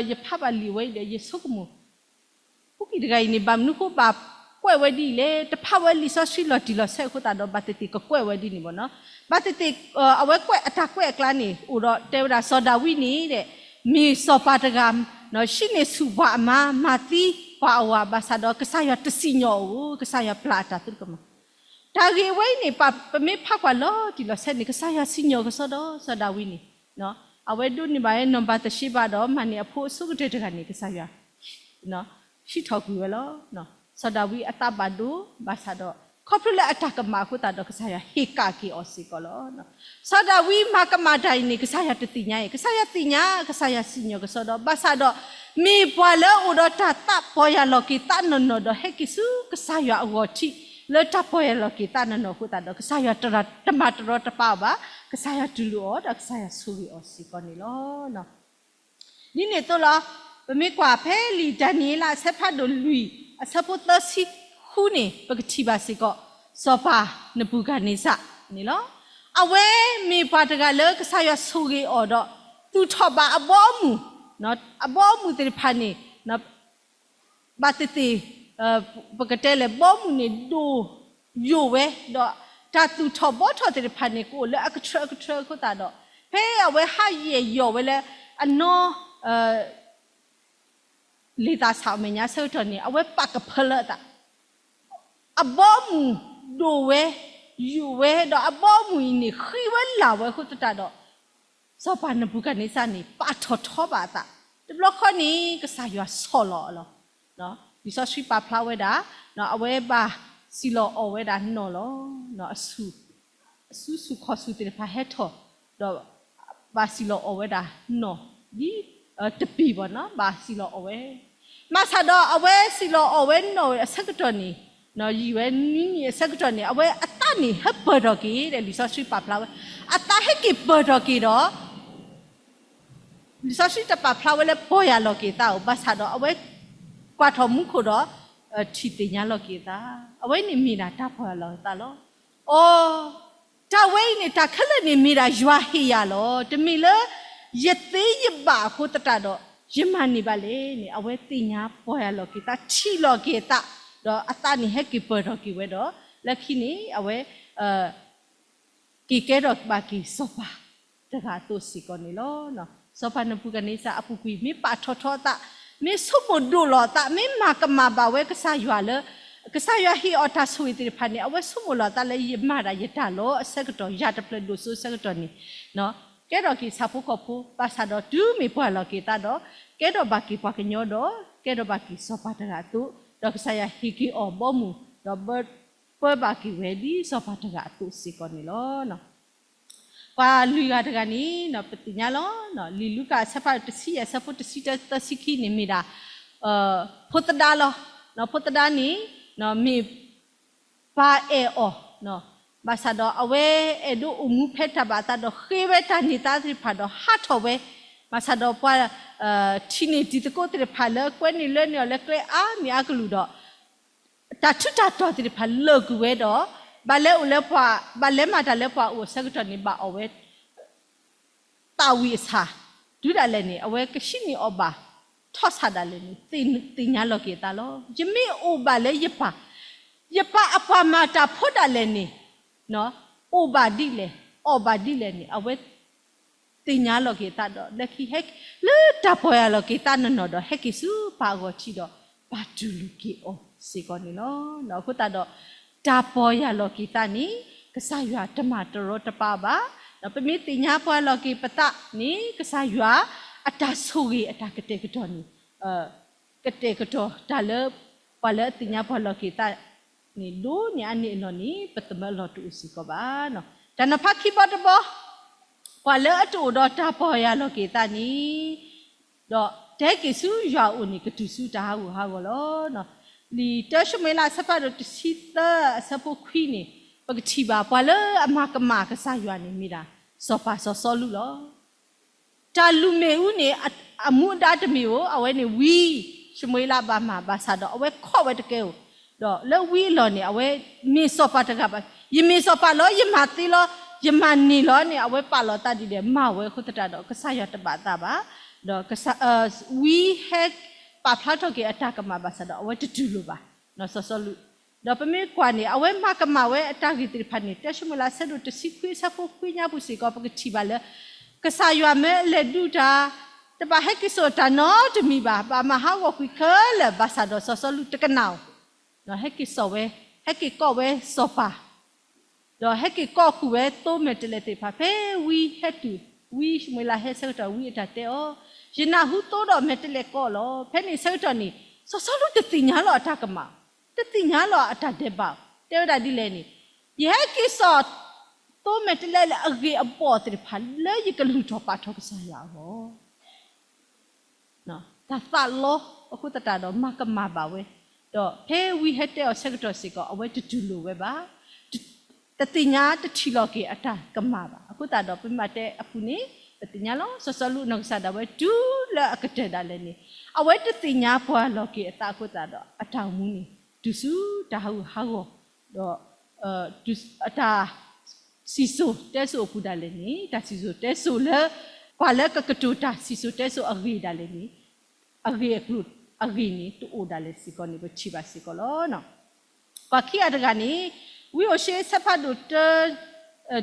ယဖးဘၣ်လံာ်ဝဲအံၤဒီး ယဆိကမိၣ် ဖိကံၢ်တဂၤအံၤန့ၣ် ဘၣ်မနုၤဃိဘၣ်ကွဲးဝဲဒ်အံၤလဲၣ်. တဖးဝဲလံာ်စီဆှံလီၤတံၢ်လီၤဆဲးအဃိသတးဒီး ဘၣ်သ့ၣ်သ့ၣ်ကကွဲးဝဲဒ်န့ၣ်ဘၣ်နီၤ. ဘၣ်သ့ၣ်သ့ၣ် အဝဲကွဲးအတၢ်ကွဲးအကျါန့ၣ် အိၣ်ဒီးတဲဝဲဒၣ် စီၤဒၤဝံးန့ၣ် မ့ၢ်စီၤပၤတဂၤ ဟံးန့ၢ်ဆူၣ်ပှၤအမါ မၤသံပှၤအဝၤ ဘၣ်ဆၣ်ဒီးကစၢ်ယွၤတစံၣ်ညီၣ်အီၤ, ကစၢ်ယွၤပျၢ်အတၢ်သရူးကမၣ် တၢ်ဂ့ၢ်ဝဲအံၤန့ၣ် ပမ့ၢ်ဖးကွၢ်လီၤတံၢ်လီၤဆဲးန့ၣ် ကစၢ်ယွၤစံၣ်ညီၣ်ကစီဒီးစီၤဒၤဝံးန့ၣ် အဝဲဒိးန့ၢ်ဘၣ်ဝဲနီၢ်ဘၤသရှ့ဘၤဒီး မၤန့ၢ်အဖိအဆိကတၢၢ်တဂၤန့ၣ် ကစၢ်ယွၤ ဟံးထီၣ်ကွံာ်ဝဲလီၤ. စီၤဒၤဝံးအသးဘၣ်ဒိဘၣ်ဆၣ်ဒီး ခီဖျိလၢအတၢ်ကမၣ်အဃိသတးဒီး ကစၢ်ယွၤဟ့ၣ်ကၣ်က့ၤအီၤစ့ၢ်ကီးလီၤ. စီၤဒၤဝံးမၤကမၣ်တၢ်အံၤန့ၣ် ကစၢ်ယွၤတသ့ၣ်ညါအံၤ, ကစၢ်ယွၤသ့ၣ်ညါ, ကစၢ်ယွၤစံၣ်ညီၣ်ကစီဒီး ဘၣ်ဆၣ်ဒီး မ့ၢ်ပှၤလၢအအိၣ်ဒီးတၢ်သးပီၢ်ယၢ်လီၤက့ၤသးနီၢ်နီၢ်ဒီး ဟဲက့ၤဆူကစၢ်ယွၤအဂီၢ်ထံး လၢတၢ်ပီၢ်ယၢ်လီၤက့ၤသးနီၢ်နီၢ်အဃိသတးဒီး ကစၢ်ယွၤတမၤတရီတပါအီၤဘၣ်, ကစၢ်ယွၤတူၢ်လိာ်အီၤဒီးကစၢ်ယွၤဆိၣ်ဂ့ၤအီၤစ့ၢ်ကီးန့ၣ်လီၤ. ဒ်န့ၣ်အသိးလီၤ. ပမ့ၢ်ကွၢ်ဖဲလံာ်ဒၤနံးယ့လးအဆၢဖးဒိၣ်လွံၢ် အဆၢဖိသၢဆံဃုန့ၣ် ပကထံၣ်ဘၣ်စ့ၢ်ကီး စီၤပၤနဘူၤခၣ်နံစၢ်န့ၣ်လီၤ. အဝဲမ့ၢ်ပှၤတဂၤလၢကစၢ်ယွၤဆိၣ်ဂ့ၤအီၤဒီး သူၣ်ထီၣ်ဘၣ်အဘီအမုၢ်, အဘီအမုၢ်သ့ၣ်တဖၣ်န့ၣ် ဘၣ်သ့ၣ်သ့ၣ် ပကတဲလဲၣ် ဘီမုၢ်န့ၣ်ဒိၣ်ယိာ်ဝဲ, ဒီးတၢ်သူၣ်ထီၣ်ဘီထီၣ်သ့ၣ်တဖၣ်န့ၣ် ကအိၣ်လၢအကထၢအကထၢအဃိသတးဒီး ဖဲအဝဲဟးယဲၢ်ယီၢ်ဝဲလၢအနီ လံာ်သးဆးအမဲာ်ညါအဆၢကတီၢ်န့ၣ် အဝဲပာ်ကဖၢလၢအသး အဘီအမုၢ်ဒိၣ်ဝဲ, ယိာ်ဝဲ, ဒီးအဘီအမုၢ်အံၤန့ၣ် ဃံဝဲလၢ်ဝဲအဃိသတးဒီး စီၤပၤနဘူၤခၣ်နံစၢ်န့ၣ် ပာ်ထီၣ်ထီဘၣ်အသး, တဘျီဃီန့ၣ် ကစၢ်ယွၤဆီၣ်လီၤအီၤလီၤ. လံာ်စီဆှံပာ်ဖျါဝဲဒၣ် အဝဲဘၣ်စံၣ်လီၤအီၣ်ဝဲဒၣ်နီၢ်လီၤ. အစုဆူၣ်ခီၣ်ဆူၣ်သ့ၣ်တဖၣ်ဟဲထီၣ်, ဒီးဘၣ်စံၣ်လီၤအီၣ်ဝဲဒၣ်နီၢ်, ဒ်တပံၤဘၣ်နီၤ ဘၣ်စံၣ်လီၤအီၣ်ဝဲ ဘၣ်ဆၣ်ဒီးအဝဲစံၣ်လီၤအီၣ်ဝဲနီၢ်အဆၢကတီၢ်န့ၣ်, ယံာ်ဝဲနွံနံၣ်အဆၢကတီၢ်န့ၣ် အဝဲအသးန့ၣ်ဟဲပၢၢ်ထီၣ်က့ၤဒီး လံာ်စီဆှံပာ်ဖျါဝဲ အသးဟဲက့ၤပၢၢ်ထီၣ်က့ၤဒီး လံာ်စီဆှံတပာ်ဖျါဝဲလၢပီၢ်ယၢ်လီၤက့ၤသးဧိၤ, ဘၣ်ဆၣ်ဒီးအဝဲကွၢ်ထီၣ်မူခိၣ်ဒီး ထံၣ်သ့ၣ်ညါလီၤက့ၤအသး, အဝဲန့ၣ်မ့ၢ်ဒၣ်တၢ်ပီၢ်ယၢ်လီၤက့ၤသးလီၤ. အိ, တၢ်ဝဲအံၤန့ၣ် တၢ်ခဲလၢာ်န့ၣ်မ့ၢ်ဒၣ်ယွၤဟ့ၣ်ယၤလီၤ. တမ့ၢ်လၢယသ့ယဘၣ်အဃိသတးဒီး ယမၤန့ၢ်ဘၣ်လဲၣ်န့ၣ် အဝဲသ့ၣ်ညါပီၢ်ယၢ်လီၤက့ၤသး ထံၣ်လီၤက့ၤအသး, ဒီးအသးန့ၣ်ဟဲက့ၤပၢၢ်ထီၣ်က့ၤဝဲဒီး လၢခံန့ၣ် အဝဲ က့ၤကဲထီၣ်ဘၣ်က့ၤစီၤပၤတဂၤအသိးစ့ၢ်ကီးန့ၣ်လီၤ. စီၤပၤနဘူၤခၣ်နံစၢ်အပူၤကွံာ် မ့ၢ်ပာ်ထီၣ်ထီအသး, မ့ၢ်ဆိကမိၣ်ဒိၣ်လီၤအသး, မ့ၢ်မၤကမၣ်ဘၣ်ဝဲကစၢ်ယွၤလၢ ကစၢ်ယွၤဟ့ၣ်အီၤတၢ်ဆိၣ်ဂ့ၤသ့ၣ်တဖၣ်န့ၣ် အဝဲဆိကမိၣ်လီၤအသးလၢယမၤဒၣ်ယတၢ်လီၤအဆၢကတီၢ် ယၤတဖျၢၣ်ဒိၣ်စိအဆၢကတီၢ်န့ၣ် ကဲထီၣ်က့ၤဆၣ်ဖိကီၢ်ဖိ, ဘၣ်ဆၣ်ဒီးတုၤမ့ၢ်ပီၢ်ယၢ်လီၤက့ၤသးဒီး ကဲထီၣ်ဘၣ်က့ၤပှၤကညီဒီး ကဲထီၣ်ဘၣ်က့ၤစီၤပၤတဂၤအသိး, ဒီးကစၢ်ယွၤဟ့ၣ်က့ၤအီၤဘီမုၢ်, ဒီးပၢဘၣ်က့ၤဝဲဒ်စီၤပၤတဂၤအသိးစ့ၢ်ကီးန့ၣ်လီၤ. ပှၤလွံၢ်ဂၤတဂၤန့ၣ် ပသ့ၣ်ညါလီၤ. လံာ်လူၤကၣ်အဆၢဖးတဆံယဲၢ် အဆၢဖိတဆံတၢ သၢဆံခံန့ၣ်မ့ၢ်ဒၣ် ဖိသဒါလီၤ. ဖိသဒါန့ၣ် မ့ၢ်ပၢ်အဲၣ်အီၤ, ဘၣ်ဆၣ်ဒီးအဝဲအဲၣ်ဒိးအိၣ်မူဖဲတၢ်ဘၣ်အသးဒီး ဃ့ဝဲတၢ်န့ၢ်သါသ့ၣ်တဖၣ်ဒီးဟးထီၣ်ဝဲ, ဘၣ်ဆၣ်ဒီးပှၤ ထံၣ်န့ၢ်တံၤသကိးသ့ၣ်တဖၣ်လၢကွဲန့ၢ်လၢန့ၢ်အီၤလၢကျဲအါမံၤအါကလုာ်ဒီး တၢ်ထူးတၢ်တီၤသ့ၣ်တဖၣ်လၢာ်ကွံာ်ဝဲဒီး ဘၣ်လဲၤအိၣ်လၢပှၤ ဘၣ်လဲၤမၤတၢ်လၢပှၤအိၣ်အဆၢကတီၢ်န့ၣ် ဘၣ်အီၣ်ဝဲ သးဝံၣ်အဆၣ်, တုၤဒၣ်လဲာ်န့ၣ် အဝဲကဟံးန့ၢ်အီၣ်ဘၣ်ထီၣ်ဆၣ်ဒၣ်လဲာ်န့ၣ် သ့ၣ်ညါလီၤက့ၤအသးလီၤ. ယမ့ၢ်အိၣ်ဘၣ်လၢယပၢ်, ယပၢ်အပှၤမၤတၢ်ဖိဒၣ်လဲာ်န့ၣ် အိၣ်ဘၣ်ဒ်လဲၣ်, အီၣ်ဘၣ်ဒ်လဲၣ်န့ၣ် အဝဲသ့ၣ်ညါလီၤက့ၤအသးဒီး လၢခံဟဲ လၢတၢ်ပီၢ်ယၢ်လီၤက့ၤသးနီၢ်နီၢ်ဒီး ဟဲက့ၤဆူပၢ်အဂီၢ်ထံးဒီး ပၢ်တူၢ်လိာ်က့ၤအီၤစ့ၢ်ကီးန့ၣ်လီၤ. အဃိသတးဒီး တၢ်ပီၢ်ယၢ်လီၤက့ၤသးန့ၣ် ကစၢ်ယွၤတမၤတရီတပါဘၣ်. ပမ့ၢ်သ့ၣ်ညါပီၢ်ယၢ်လီၤက့ၤပသးန့ၣ် ကစၢ်ယွၤအတၢ်ဆိၣ်ဂ့ၤအတၢ်ကတဲာ်ကတီၤန့ၣ် ကတဲာ်ကတီၤတၢ်လၢ ပှၤလၢအသ့ၣ်ညါပီၢ်ယၢ်လီၤက့ၤသး န့ၣ်ဒိၣ်န့ၢ်အါန့ၢ်အလီၢ်န့ၣ် ပသမၢအလီၢ်တအိၣ်စ့ၢ်ကီးဘၣ်. တၢ်နီၤဖးခံဘီတဘီ, ပှၤလၢအတအိၣ်ဒီးတၢ်ပီၢ်ယၢ်လီၤက့ၤအသးန့ၣ်, ဒီးတဟဲက့ၤဆူယွၤအအိၣ်န့ၣ် ကတုၤဆူတၢ်ဟးဂူာ်ဟးဂီၤလီၤ. လံာ်တၢၡမူၤအ့လးအဆၢဖးဒိၣ်တဆံသၢအဆၢဖိခွံန့ၣ်, ပကထံၣ်ဘၣ်ပှၤလၢအမၤကမၣ်ကစၢ်ယွၤန့ၣ် မ့ၢ်ဒၣ်စီၤပၤစီၤစီလူးလီၤ. တၢ်လုၢ်မ့ၣ်အူန့ၣ် အမူအဒါတမ့ၢ်ဧိၤ, အဝဲန့ၣ်ဝံၡမူၤအ့လးဘၣ်မၤဘၣ်ဆၣ်ဒီး အဝဲခီၣ်ဝဲတကဲဧိၤ, ဒီးလၢဝံအလီၢ်န့ၣ် အဝဲမ့ၢ်စီၤပၤတဂၤဘၣ်, ယမ့ၢ်စီၤပၤလီၤ, ယမၤသ့လီၤ, ယမၤန့ၢ်လီၤန့ၣ် အဝဲပာ်လီၤသးဒ်လဲၣ် မၤဝဲအဃိသတးဒီး ကစၢ်ယွၤတဘၣ်သးဘၣ်. ဒီး ဝံဟဲပာ်ဖျါထီၣ်က့ၤအတၢ်ကမၣ်ဘၣ်ဆၣ်ဒီး အဝဲတတူၢ်လိာ်ဘၣ် စီၤစီလူး. ဒီးပမ့ၢ်ကွၢ်န့ၣ် အဝဲမၤကမၣ်ဝဲအတၢ်ဂ့ၢ်သ့ၣ်တဖၣ်န့ၣ် တၢၡမူၤအ့လးအဆၢဒိၣ်တဆံခွံအဆၢဖိခွံညါပူၤစ့ၢ်ကီး ပကထံၣ်ဘၣ်လၢ ကစၢ်ယွၤမၢအလဲၤဒုးတၢ်, တဘၣ်ဟဲက့ၤစိာ်တၢ်နီတမံၤဘၣ်, ဘၣ်မၤဟးဂီၤကွံာ်ခဲလၢာ်, ဘၣ်ဆၣ်ဒီးစီၤစီလူးတကနၣ်ဧိၤ, ဟဲက့ၤစိာ်ဝဲ, ဟဲက့ၤကိးဝဲစီၤပၤ ဒီးဟဲက့ၤကိးဃုာ်ဝဲသိမဲာ်တဲးလဲးသ့ၣ်တဖၣ် ဖဲဝံဟဲတုၤ, ဝံၡမူၤအ့လးဟဲဆၢကတီၢ် ဝံအတၢ်တဲအီၤ, ယနၢ်ဟူသိဒီးမဲာ်တဲးလဲးကိးလီၤ. ဖဲန့ၣ်ဆၢကတီၢ်န့ၣ် စီၤစီလူးတသ့ၣ်ညါလီၤအတၢ်ကမၣ်, တသ့ၣ်ညါလီၤအတၢ်ဒဲးဘး, တဲဝဲဒၣ်ဒ်လဲၣ်န့ၣ်, ယဟဲက့ၤစိာ် သိမဲာ်တဲးလဲးလၢအဂ့ၤအဘီၣ်သ့ၣ်တဖၣ် လၢယကလုၢ်ထီၣ်ပာ်ထီၣ်ကစၢ်ယွၤအဂီၢ် တၢ်သးလီအဃိသတးဒီး မၤကမၣ်ဘၣ်ဝဲ, ဒီးဖဲဝံဟဲတဲအီၤဆၢကတီၢ်စ့ၢ်ကီး အဝဲတတူၢ်လိာ်ဝဲဘၣ်, တသ့ၣ်ညါတထံၣ်လီၤက့ၤအတၢ်ကမၣ်ဘၣ်. အဃိသတးဒီး ပမ့ၢ်တဲအပူၤန့ၣ် ပသ့ၣ်ညါလီၤ စီၤစီလူးနီၢ်ကစၢ်ဒၣ်ဝဲတုၤလၢအကတၢၢ်ဒၣ်လဲာ်န့ၣ် အဝဲတသ့ၣ်ညါပှၤလီၤက့ၤအသးအဃိသတးဒီး အတၢ်အိၣ်မူန့ၣ် တုၤဆူတၢ်ဟးဂူာ်ဟးဂီၤ, ဒီး တၢ်စံၣ်စိၤတဲစိၤအပူၤဒၣ်လဲာ်န့ၣ် တၢ်စံၣ်စိၤတဲစိၤလၢ ပှၤလၢကကတိၤတၢ်စံၣ်စိၤတဲစိၤအဂ့ၢ်ဒၣ်လဲာ်န့ၣ် အဂ့ၢ်အကျိၤအဂ့ၢ်န့ၣ် တအိၣ်ဒၣ်လဲာ်စ့ၢ်ကီးန့ၣ် ပထံၣ်ဘၣ်စ့ၢ်ကီးလီၤ. ပှၤခံဂၤတဂၤန့ၣ် ဝံဧိၤၡ့အဆၢဖးဒိၣ်တၢ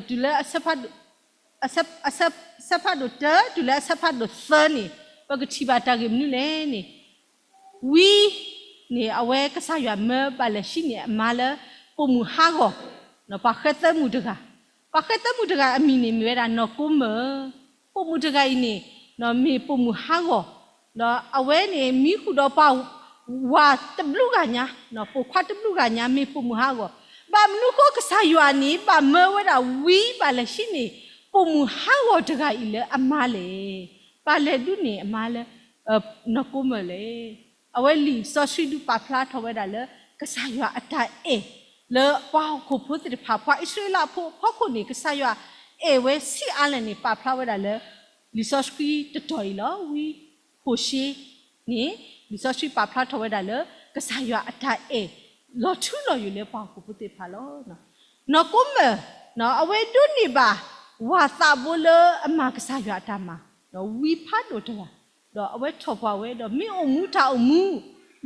တုၤလၢ အဆၢဖးဒိၣ်တၢ တုၤလၢအဆၢဖးဒိၣ်သၢန့ၣ် ပကထံၣ်ဘၣ်တၢ်ဂ့ၢ်မနုၤလဲၣ်န့ၣ် ဝံန့ၣ် အဝဲကစၢ်ယွၤမၢဘၣ်လဲၤဆှံန့ၢ်အမါလၢ ပိာ်မုၣ်ဟးဂီၤ, ပှၤဃဲသၢမုၣ်တဂၤ, ပှၤဃဲသၢမုၣ်တဂၤအမံၤန့ၣ်မ့ၢ်ဝဲဒၣ်နီၢ်ကိမၢၢ်, ပိာ်မုၣ်တဂၤအံၤန့ၣ် မ့ၢ်ပိာ်မုၣ်ဟးဂီၤ, ဒီးအဝဲန့ၣ်မံဃုာ်ဒီးပှၤ ဝၤတဘျုးဂၤညါ, ပိာ်ခွါတဘျုးဂၤညါ မ့ၢ်ပိာ်မုၣ်ဟးဂီၤ, ဘၣ်မနုၤဃိကစၢ်ယွၤန့ၣ် ဘၣ်မၢဝဲဒၣ်ဝံဘၣ်လဲၤဆှံန့ၢ် ပိာ်မုၣ်ဟးဂီၤတဂၤအံၤလၢအမါလဲၣ်, ဘၣ်လဲၤဒုးန့ၢ်အမါလၢ နီၢ်ကိမၢၢ်လဲၣ်. အဝဲလံာ်စီဆှံဒုးပာ်ဖျါထီၣ်ဝဲဒၣ်လၢ ကစၢ်ယွၤအတၢ်အဲၣ် လၢပှၤဟီၣ်ခိၣ်ဖိသ့ၣ်တဖၣ် ပှၤအံၣ်စရ့လးဖိအဖီခိၣ်န့ၣ် ကစၢ်ယွၤအဲၣ်ဝဲဆံးအါလဲၣ်န့ၣ် ပာ်ဖျါဝဲဒၣ်လၢ လံာ်စီဆှံတတီၤအံၤလီၤ. ဝံဟိၤၡ့န့ၣ် လံာ်စီဆှံပာ်ဖျါထီၣ်ဝဲဒၣ်လၢ ကစၢ်ယွၤအတၢ်အဲၣ် လီၤထူလီၤယိာ်လၢပှၤဟီၣ်ခိၣ်ဖိသ့ၣ်တဖၣ်လီၤ. နီၢ်ကိမၢၢ် အဝဲဒိးန့ၢ်ဘၣ် ဝၤသးဘိလၢအမၤကစၢ်ယွၤအတၢ်မၤ ဝံဖးဒိၣ်တဂၤ, ဒီးအဝဲထီၣ်ပှၢ်ဝဲ ဒီးမ့ၢ်အိၣ်မူတၢ်အိၣ်မူ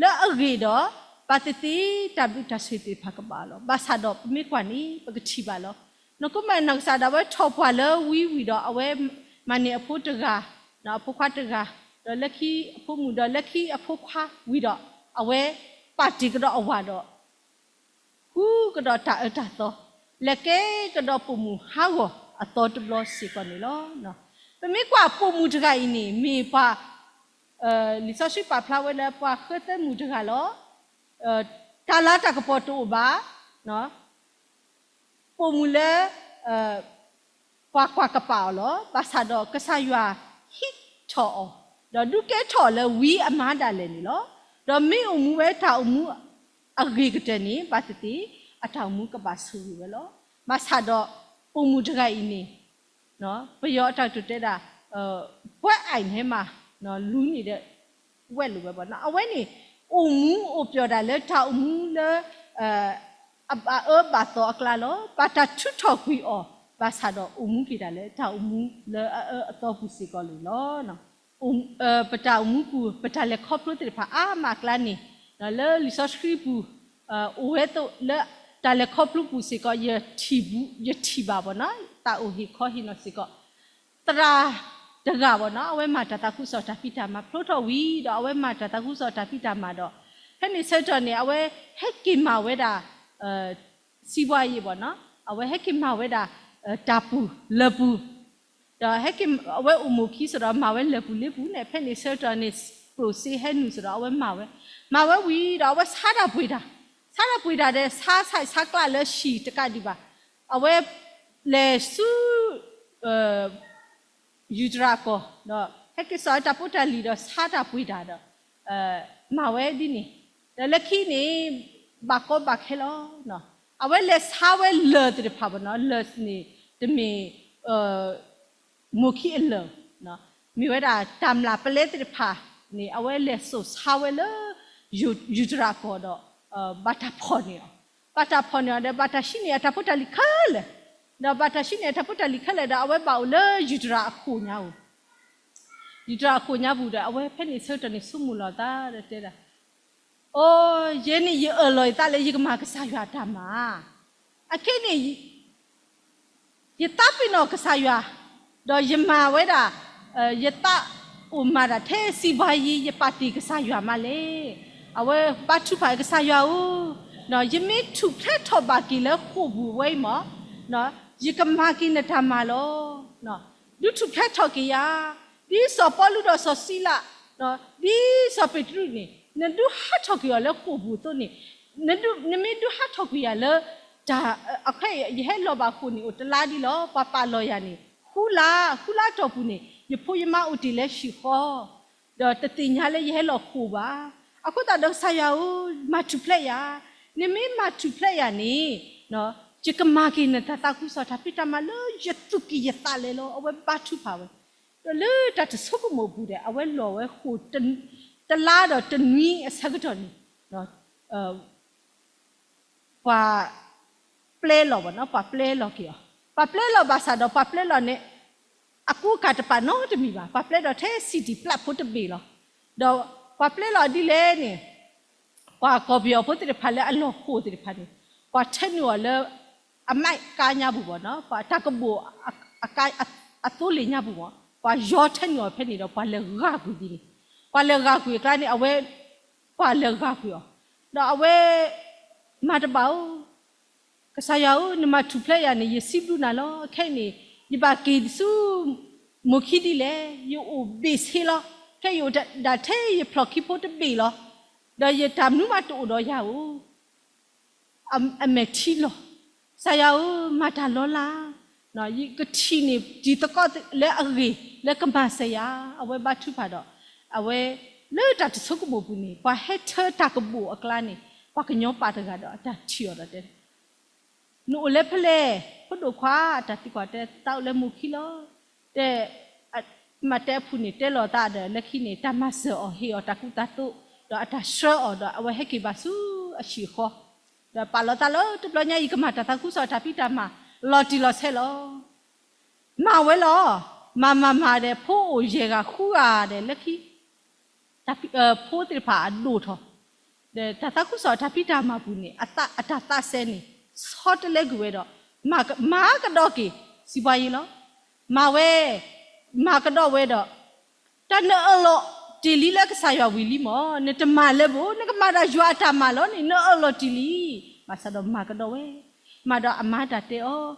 လၢအဂ့ၤဒီး ဘၣ်သ့ၣ်သ့ၣ်တၢ်ဘျုးတၢ်ဆိၣ်ဂ့ၤသ့ၣ်တဖၣ်ကဘၣ်လီၤ. ဘၣ်ဆၣ်ဒီးပမ့ၢ်ကွၢ်န့ၣ် ပကထံၣ်ဘၣ်လီၤ. နီၢ်ကိမၢၢ်နီၢ်ကစၢ်ဒၣ်ဝဲထီၣ်ပှၢ်လၢဝံဝံၤဒီး အဝဲမၤန့ၢ်အဖိတဂၤ, အဖိခွါတဂၤ, ဒီးလၢခံအဖိမုၣ်ဒီးလၢခံအဖိခွါဝံၤဒီး အဝဲပာ်တ့ၢ်ကဒီးအဝၤဒီး ဃုကဒီးတၢ်အၢတၢ်သီ, လဲၤကဲကဒီးပိာ်မုၣ်ဟးဂီၤအသီတဘျီစ့ၢ်ကီးန့ၣ်လီၤ. ပမ့ၢ်ကွၢ်ပိာ်မုၣ်တဂၤအံၤန့ၣ် မ့ၢ်ပှၤ လံာ်စီဆှံပာ်ဖျါဝဲလၢပှၤဃဲသၢမုၣ်တဂၤလီၤ. တၢ်လၤတၢ်ကပီၤတအိၣ်ဘၣ်, ပိာ်မုၣ်လၢ ပှၤကွၢ်ကပာ်အီၤလီၤ. ဘၣ်ဆၣ်ဒီးကစၢ်ယွၤဟံးထီၣ်အီၤ, ဒီးဒုးကဲထီၣ်အီၤလၢဝံအမါဒၣ်လဲာ်န့ၣ်လီၤ. ဒီးမ့ၢ်အိၣ်မူဝဲတၢ်အိၣ်မူအဂ့ၤကတၢၢ်န့ၣ် ဘၣ်သ့ၣ်သ့ၣ် အတၢ်အိၣ်မူကဘၣ်ဆိၣ်ဂ့ၤဝဲလီၤ. ဘၣ်ဆၣ်ဒီးပိာ်မုၣ်တဂၤအံၤန့ၣ် ပယီၤအတၢ်ကတိၤတဲဒၣ် ပှဲၤအိၣ်န့ၣ်မး လူန့ၣ်ဒီး ဝဲၢ်လိာ်ဝဲဘၣ်နီၤ. အဝဲန့ၣ် အိၣ်မူအိၣ်ပျီၢ်ဒၣ်လၢတၢ်အိၣ်မူလၢ အဘၣ်အၢဘၣ်သီအကျါလီၤ. ဘၣ်တၢ်ထုးထီၣ်ကွံာ်အီၤ ဘၣ်ဆၣ်ဒီးအိၣ်မူက့ၤဒၣ်လၢတၢ်အိၣ်မူလၢအအၢအသီပူၤစ့ၢ်ကီးန့ၣ်လီၤ. ပတၢ်အိၣ်မူပူၤ ပတၢ်လဲၤခီဖျိသ့ၣ်တဖၣ်အါမးအကျါန့ၣ် လၢလံာ်စီဆှံပူၤ အိၣ်ဝဲသိးလၢတၢ်လဲၤခီဖျိပူၤစ့ၢ်ကီး ယထံၣ်ဘၣ်ဘၣ်နီၤ တၢ်အိၣ်ဟ့ၣ်ခီဟ့ၣ်နီၤစ့ၢ်ကီး သရၣ်တဂၤဘၣ်နီၤ အဝဲမၤတၢ်သးခုကစီၣ်တၢ်ဖံးတၢ်မၤဖျိထီၣ်ဝံၤဒီး အဝဲမၤတၢ်သးခုကစီၣ်တၢ်ဖံးတၢ်မၤဒီး ဖဲန့ၣ်ဆၢကတီၢ်န့ၣ် အဝဲဟဲက့ၤမၤဝဲဒၣ် စံးဘှါယံၤဘၣ်နီၤ အဝဲဟဲက့ၤမၤဝဲဒၣ် တၢ်ပူၤလၢၢ်ပူၤ ဒီးဟဲက့ၤအဝဲအိၣ်မူခံစ့ၢ်ဒီး မၤဝဲလၢၢ်ပူၤလ့ပူၤန့ၣ် ဖဲန့ၣ်ဆၢကတီၢ်န့ၣ် ကျိၣ်စ့ဟဲနုာ်စ့ၢ်ဒီး အဝဲမၤဝဲ မၤဝဲဝံၤဒီး အဝဲဆါတၢ်ပှ့ၤတၢ် ဆါတၢ်ပှ့ၤတၢ်ဒီး ဆါဆဲးဆါကျးလၢဟံၣ်တကးဒံးဘၣ်. အဝဲလဲၤဆူ ယူၤတရၤကီၢ်, ဒီးဟဲက့ၤစိာ်ဝဲတၢ်ဖိတၢ်လံၤဒီးဆါတၢ်ပှ့ၤတၢ်ဒီး မၤဝဲဒ်န့ၣ်, ဒီးလၢခံန့ၣ် ဘၣ်ကီဘၣ်ခဲလီၤ. အဝဲလဲၤဆါဝဲလၢၢ်သ့ၣ်တဖၣ်ဘၣ်နီၤ, လၢၢ်န့ၣ် တမ့ၢ် မိၢ်ခံအလၢၢ်, မ့ၢ်ဝဲဒၣ်တၢ်မျၢ်ပလဲသ့ၣ်တဖၣ်န့ၣ် အဝဲလဲၤစိာ်ဆါဝဲလၢ ယူၤတရၤကီၢ်ဒီး ဘၣ်တၢ်ဖီၣ်န့ၢ်အီၤ, ဘၣ်တၢ်ဖီၣ်န့ၢ်အီၤဒီး ဘၣ်တၢ်ဟံးန့ၢ်အတၢ်ဖိတၢ်လံၤခဲလၢာ်, ဒီးဘၣ်တၢ်ဟံးန့ၢ်အတၢ်ဖိတၢ်လံၤခဲလၢာ်ဒီး အဝဲဘၣ်အိၣ်လၢယူၤတရၤအဃိာ်ညါပူၤ, ယူၤတရၤအဃိာ်ညါပူၤဒီး အဝဲဖဲန့ၣ်ဆၢကတီၢ်န့ၣ် ဆိကမိၣ်လီၤအသးဒီးတဲဒၣ်, အိ, ယဲန့ၣ်ယအၢၣ်လီၤယသးလၢယကမၤကစၢ်ယွၤအတၢ်မၤ, အခဲအံၤန့ၣ် ယသးပ့ၤနီၣ်ကစၢ်ယွၤ, ဒီးယမၤဝဲဒၣ်, ယသးအိၣ်မၤတၢ်ထဲစံးဘှါယံၤ ယပာ်တ့ၢ်ကစၢ်ယွၤမးလဲၣ်. အဝဲဘါထုကဖၣ်ကစၢ်ယွၤဧၢ, ယမ့ၢ်ထူၣ်ဖျဲးထီၣ်ဘၣ်က့ၤလၢဃိာ်ပူၤဝဲအံၤမး, ယကမၤက့ၤနတၢ်မၤလီၤ. ဒုးထူၣ်ဖျဲးထီၣ်က့ၤယၤ, ဒ်စီၤပီလူးဒီးစီၤစံလး, ဒ်စီၤပ့းတရူးန့ၣ် နဒုးဟးထီၣ်ကွံာ်အီၤလၢဃိာ်ပူၤအသိးန့ၣ်, နမ့ၢ်ဒုးဟးထီၣ်ကွံာ်ယၤလၢ တၢ်, အခဲအံၤ ယဟဲလီၤဘၣ်ဃိာ်န့ၣ်အိၣ်တလါဒံးလီၤ. ပှၤပာ်လီၤယၤန့ၣ် ဃုလါ, ဃုလါအတီၢ်ပူၤန့ၣ် ယဖိယမါအိၣ်တ့ၢ်လၢဟံၣ်ဃီ, ဒီးတသ့ၣ်ညါလၢယဟဲလီၤဃိာ်ဘၣ်. အဃိသတးဒီးကစၢ်ယွၤဧၢ, မၤထူၣ်ဖျဲးယၤ, နမ့ၢ်မၤထူၣ်ဖျဲးယၤန့ၣ် ယကမၤက့ၤနတၢ်သးခုကစီၣ်တၢ်ဖံးတၢ်မၤလၢယသူၣ်ကံၢ်ယသးလဲၤလီၤ. အဝဲဘါထုကဖၣ်ဝဲ, ဒီးလၢတၢ်တဆိကမိၣ်ပူၤဒီး အဝဲလီၤဝဲဃိာ် တလါဒီးတနွံအဆၢကတီၢ်န့ၣ် ပှၤပျဲလီၤဘၣ်နီၤ, ပှၤပျဲလီၤက့ၤအီၤ, ပှၤပျဲလီၤဘၣ်ဆၣ်ဒီး ပှၤပျဲလီၤန့ၣ် အကူအကၤတပာ်နီတမံၤဘၣ်, ပှၤပျဲဒီးထဲစံၣ်တံၢ်ပျၢ်ဖိတဘ့ၣ်လီၤ. ဒီးပှၤပျဲလီၤဒ်လဲၣ်န့ၣ်, ပှၤကီၢ်ပယီၤဖိသ့ၣ်တဖၣ်လၢအလီၤဃိာ်သ့ၣ်တဖၣ်န့ၣ် ပှၤထဲနုာ်အီၤလၢ အမဲးကါညါပူၤဘၣ်နီၤ, ပှၤတၢ်ကဘိၣ် အသိလ့ၣ်ညါပူၤဘၣ်, ပှၤယီၤထဲနုာ်အီၤဖဲန့ၣ်ဒီး ပှၤလဲၤဂာ်ကွံာ်ဒ်န့ၣ်, ပှၤလဲၤဂာ်ကွံာ်အကျါန့ၣ် အဝဲ ပှၤလဲၤဂာ်ကွံာ်အီၤ, ဒီးအဝဲ မၤတဘၣ်ဧၢ, ကစၢ်ယွၤဧၢ, နမၤထူၣ်ဖျဲးယၤန့ၣ် ယစံးဘျုးနၤလီၤ. ခဲအံၤန့ၣ် ယဘၣ်က့ၤဆူ မိၢ်ခံဒ်လဲၣ်, ယအိၣ်ဘ့ၣ်ဆ့လီၤ. ခဲအံၤယအိၣ်ဒၣ်ထဲယဖျိၣ်ခံဖိတဘ့ၣ်လီၤ. ဒီးယတၢ်မနုၤမးတအိၣ်ဒီးယၤဧိၤ, အမဲာ်ထံလီၤ. ကစၢ်ယွၤဧၢ, မၤတၢ်လီၤလး, ယကထံၣ်န့ၢ်တံၤသကိးလၢအဂ့ၤလၢကမၤစၢၤယၤ, အဝဲဘါထုကဖၣ်ဒီး အဝဲ လၢတၢ်တဆိကမိၣ်ပူၤန့ၣ် ပှၤဟဲထၢတၢ်ကဘိၣ်အကျါန့ၣ် ပှၤကညီပာ်တဂၤဒီးအတၢ်ထံၣ်အီၤဒီးတဲ နအိၣ်လၢဖဲလဲၣ်, ဖိဒိၣ်ခွါ, တၢ်သံကွၢ်တဲ သးအိၣ်လၢမိၢ်ခံလီၤ. တဲ မၤတဲအဖုၣ်န့ၣ် တဲလီၤသးဒီး လၢခံန့ၣ် တၢ်မၤစၢၤအီၤ ဟ့ၣ်အီၤတၢ်ကူတၢ်သိး ဒီးအတၢ်ဆှၢအီၤဒီး အဝဲဟဲက့ၤဘၣ်ဆူအဟံၣ်အဃီ, ဒီးပာ်လီၤသးလၢတဘျီညါအံၤ ယကမၤတၢ်သးခုကစီၣ်တၢ်ဖံးတၢ်မၤ လီၤတံၢ်လီၤဆဲးလီၤ. မၤဝဲလီၤ. မၤမၤမၤဒီး ဖိအိၣ်ယဲၢ်ဂၤဃုဂၤဒီး လၢခံ တၢ်ဖံး ဖိသ့ၣ်တဖၣ်အဒိၣ်ထီၣ်, ဒီးတၢ်သးခုကစီၣ်တၢ်ဖံးတၢ်မၤပူၤန့ၣ် အတၢ်သးစဲန့ၣ် ဆီတလဲကွံာ်ဝဲဒီး မၤကဒီးက့ၤ စံးဘှါယံၤလီၤ. မၤဝဲ မၤကဒီးဝဲဒီး တၢ်နအၢၣ်လီၤတ့ၢ်လံလၢကစၢ်ယွၤဝံၤလံမၢ်, နတမၤလၢၤဘၣ်, နကမၤဒၣ်ယွၤအတၢ်မၤလီၤန့ၣ် နအၢၣ်လီၤတ့ၢ်လံ. ဘၣ်ဆၣ်ဒီးမၤကဒီးဝဲ, မၤဒီးအမါတၢ်တဲအီၤ,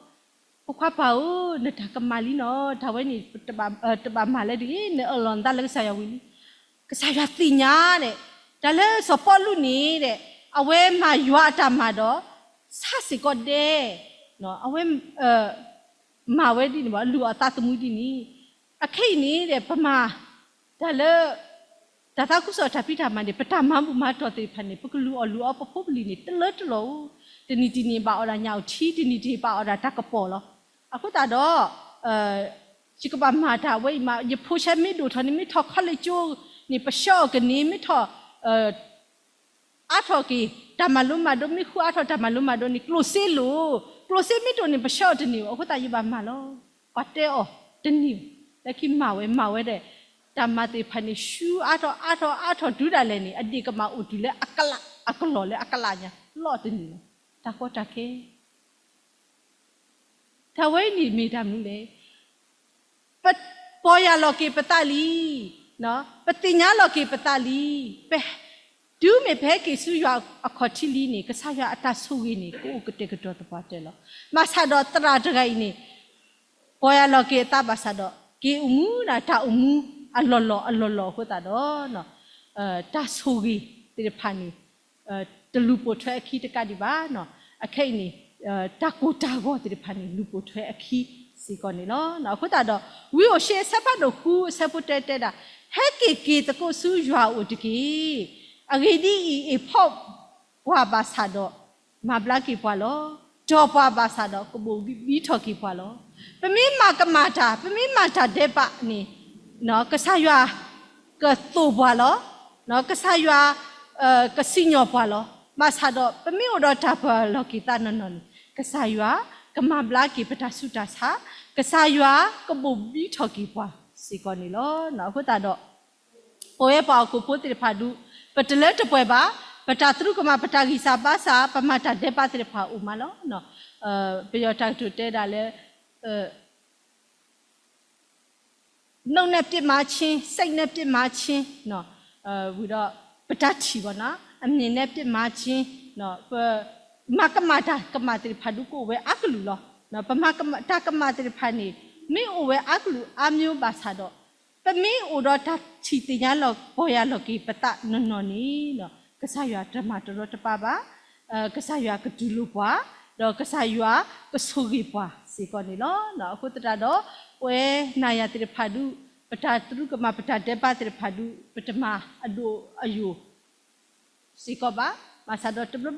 ဖိခွါပၢ်ဧၢ, နတၢ်ကမၣ်လံနီၤ, တၢ်ဝဲန့ၣ် တဘၣ်မၤလၢၤတဂ့ၤ, နအၢၣ်လီၤနသးလၢကစၢ်ယွၤဝံၤလံ. ကစၢ်ယွၤသ့ၣ်ညါဒီး တၢ်လၢစီၤပီလူးန့ၣ်ဒီး အဝဲမၤယွၤအတၢ်မၤဒီး ဆါစ့ၢ်ကီးဒဲး, အဝဲ မၤဝဲဒ်န့ၣ်ဘၣ်, လူၤအီၤသးသမူဒ်န့ၣ်, အခဲအံၤန့ၣ်ဒီး ပမၤ တၢ်လၢ တၢ်သးခုကစီၣ်တၢ်ဖံးတၢ်မၤန့ၣ် ပတၢ်မၤဘူၣ်မၤတီၢ်သ့ၣ်တဖၣ်န့ၣ် ပကလူၤအီၣ်လူၤအီ ပဖိပလံၤန့ၣ် တလၢတလီၢ်ဧိၤ, တနံၤတနံၤဘၣ်အီၣ်ဒၣ်ညၣ်အိၣ်ထံ, တနံၤတနံၤဘၣ်အီၣ်ဒၣ်တၢ်ကပီၤလီၤ. အဃိသတးဒီး ယကဘၣ်မၤတၢ်ဝဲအံၤမး, ယဖိဆဲးမ့ၢ်ဒိၣ်ထီၣ်န့ၣ် မ့ၢ်ထီၣ်ခီလ့ၣ်ကၠိန့ၣ် ပဆှၢအီၤကန့ၢ်, မ့ၢ်ထီၣ် အါထီၣ်က့ၤ တၢ်မၤလိမၤဒိး, မ့ၢ်ဃုအါထီၣ်တၢ်မၤလိမၤဒိးန့ၣ် ကျိၣ်စ့လိၤ, ကျိၣ်စ့မ့ၢ်တအိၣ်န့ၣ် ပဆှၢအီၤတန့ၢ်ဧိၤ, အဃိသတးယဘၣ်မၤလီၤ. ပှၤတဲအီၤတန့ၢ်ဧိၤ, လၢခံမၤဝဲမၤဝဲဒီး တၢ်မၤသ့ၣ်တဖၣ်န့ၣ် ဆူအါထီၣ်အါထီၣ်အါထီၣ်တုၤဒၣ်လဲာ်န့ၣ် အဒ့ၣ်ကမၣ်အိၣ်တုၤလၢအကလးအကလီၢ်လၢအကလးညါ လီၤတန့ၢ်လီၤ. တၢ်ကီတၢ်ခဲ တၢ်ဝဲအံၤန့ၣ်မ့ၢ်တၢ်မနုၤလဲၣ်. ပပီၢ်ယၢ်လီၤက့ၤပသးလံ, ပသ့ၣ်ညါလီၤက့ၤပသးလံ, ပ တုၤမ့ၢ်ပဟဲက့ၤဆူယွၤအခီၣ်ထံးလံန့ၣ် ကစၢ်ယွၤအတၢ်ဆိၣ်ဂ့ၤန့ၣ် ကအိၣ်ကတဲာ်ကတီၤသပှၢ်တၢၢ်လီၤ. ဘၣ်ဆၣ်ဒီးသရၣ်တဂၤအံၤန့ၣ် ပီၢ်ယၢ်လီၤက့ၤအသးဘၣ်ဆၣ်ဒီး က့ၤအိၣ်မူဒၣ်တၢ်အိၣ်မူအလီၢ်လီၢ်အလီၢ်လီၢ်အဃိသတးဒီး တၢ်ဆိၣ်ဂ့ၤသ့ၣ်တဖၣ်န့ၣ် တလူၤပိာ်ထွဲအခံတကးဒံးဘၣ်. အခဲအံၤန့ၣ် တၢ်ကိၢ်တၢ်ဂီၤသ့ၣ်တဖၣ်န့ၣ် လူၤပိာ်ထွဲအခံစ့ၢ်ကီးန့ၣ်လီၤ. အဃိသတးဒီး ဝံဧိၤၡ့အဆၢဖးဒိၣ်ဃု အဆၢဖိတၢတဲဒၣ်, ဟဲက့ၤက့ၤသကိးဆူယွၤအအိၣ်တက့ၢ်. အဂ့ၢ်ဒ်အံၤ, အ့ၣ်ဖီၣ်ပှၤဘၣ်ဆၣ်ဒီး မၤဘျါက့ၤပှၤလီၤ. တီၢ်ပှၤဘၣ်ဆၣ်ဒီး ကဘိၣ်ဘံထီၣ်က့ၤပှၤလီၤ. ပမ့ၢ်မၤကမၣ်တၢ်, ပမ့ၢ်မၤတၢ်ဒဲးဘးန့ၣ် ကစၢ်ယွၤကသိၣ်ပှၤလီၤ. ကစၢ်ယွၤ ကစံၣ်ညီၣ်ပှၤလီၤ. ဘၣ်ဆၣ်ဒီး ပမ့ၢ်အိၣ်ဒီးတၢ်ပၢၤလီၤက့ၤသးနီၢ်နီၢ်န့ၣ် ကစၢ်ယွၤကမၤဘျါက့ၤပတၢ်ဆူးတၢ်ဆါ, ကစၢ်ယွၤကဘိၣ်ဘံထီၣ်က့ၤပှၤစ့ၢ်ကီးန့ၣ်လီၤ. အဃိသတးဒီး ပဝဲပှၤဟီၣ်ခိၣ်ဖိသ့ၣ်တဖၣ်ဒုး ပတလၢတပှဲၤဘၣ်, ပတၢ်သရူးကမၣ် ပတၢ်ဂံၢ်စၢ်ဘါစၢ် ပမၤတၢ်ဒဲးဘးသ့ၣ်တဖၣ်အိၣ်မးလီၤ. ပယီၤတၢ်ကတိၤတဲဒၣ်လၢ နှုတ်နဲ့ပစ်မှာချင်း, စိတ်နဲ့ပစ်မှာချင်း, ဝံၤဒီး ပတၢ်ထံၣ်ဘၣ်နီၤ, အမြင်နဲ့ပစ်မှာချင်း, ပမၤကမၣ်တၢ်ကမၣ်သ့ၣ်တဖၣ်ဒုးကအိၣ်ဝဲအါကလုာ်လီၤ. ပမၤကမၣ်တၢ်ကမၣ်သ့ၣ်တဖၣ်န့ၣ် မ့ၢ်အိၣ်ဝဲအါကလုာ်အါမျိုးဘၣ်ဆၣ်ဒီး ပမ့ၢ်အိၣ်ဒီးတၢ်ထံၣ်သ့ၣ်ညါလီၤပီၢ်ယၢ်လီၤက့ၤပသးနီၢ်နီၢ်န့ၣ် ကစၢ်ယွၤတမၤတရီတပါဘၣ်, ကစၢ်ယွၤကတူၢ်လိာ်ပှၤ, ဒီးကစၢ်ယွၤကဆိၣ်ဂ့ၤပှၤစ့ၢ်ကီးန့ၣ်လီၤ. အဃိသတးဒီး ပဝဲနၤယၤသ့ၣ်တဖၣ်ဒုး ပတၢ်သရူးကမၣ် ပတၢ်ဒဲးဘးသ့ၣ်တဖၣ်ဒုး ပတမၤအဒိၣ်အယိာ် စ့ၢ်ကီးဘၣ်. ဘၣ်ဆၣ်ဒီးတဘျီဘျီ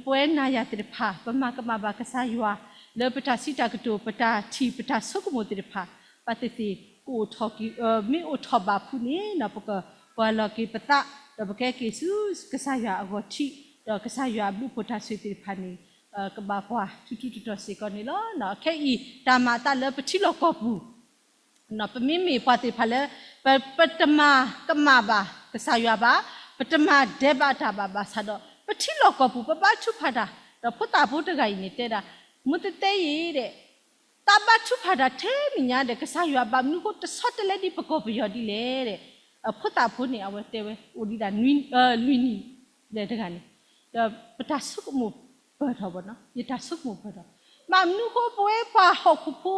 ပဝဲနၤယၤသ့ၣ်တဖၣ် ပမၤကမၣ်ဘၣ်ကစၢ်ယွၤ လၢပတၢ်စံးတၢ်ကတိၤ ပတၢ်ထံၣ် ပတၢ်ဆိကမိၣ်သ့ၣ်တဖၣ် ဘၣ်သ့ၣ်သ့ၣ် ကအိၣ်ထီၣ်က့ၤ မ့ၢ်အိၣ်ထီၣ်ဘၣ်ဖုးန့ၣ် ပကပီၢ်ယၢ်လီၤက့ၤပသး ဒီးပကဟဲက့ၤဆူကစၢ်ယွၤအဂီၢ်ထံး ဒီးကစၢ်ယွၤအဘျုးအဖှိၣ်တၢ်ဆိၣ်ဂ့ၤသ့ၣ်တဖၣ်န့ၣ် ကဘၣ်ပှၤထူထူတီတီစ့ၢ်ကီးန့ၣ်လီၤ. ခဲအံၤ တၢ်မၤအသးလၢပထံလီၢ်ကီၢ်ပူၤ ပမ့မ့ၢ်ပှၤသ့ၣ်တဖၣ်လၢ ပတမၤကမၣ်ဘၣ်ကစၢ်ယွၤဘၣ်, ပတမၤဒဲးဘးတၢ်ဘၣ်ဘၣ်ဆၣ်ဒီး ပထံလီၢ်ကီၢ်ပူၤ ပဘါထုကဖၣ်တၢ်, ဒီးဖိသၣ်ဖိတဂၤအံၤန့ၣ်တဲဒၣ်, မုၢ်သ့ၣ်သ့ၣ်အံၤ တၢ်ဘါထုကဖၣ်တၢ်ထဲမ့ၢ်ညါဒီး ကစၢ်ယွၤဘၣ်မနုၤဃိတဆီတလဲဒံးပကီၢ်ပယီၤဒ်လဲၣ်. ဖိသၣ်ဖိန့ၣ် အဝဲတဲဝဲ အိၣ်ဒံးဒၣ် လွံၢ်နံၣ်လၢတဂၤန့ၣ်, ဒီးပတၢ်ဆိကမိၣ်ပၢၢ်ထီၣ်ဘၣ်နီၤ, ယတၢ်ဆိကမိၣ်ပၢၢ်ထီၣ်, ဘၣ်မနုၤဃိပဝဲပှၤဟီၣ်ခိၣ်ဖိ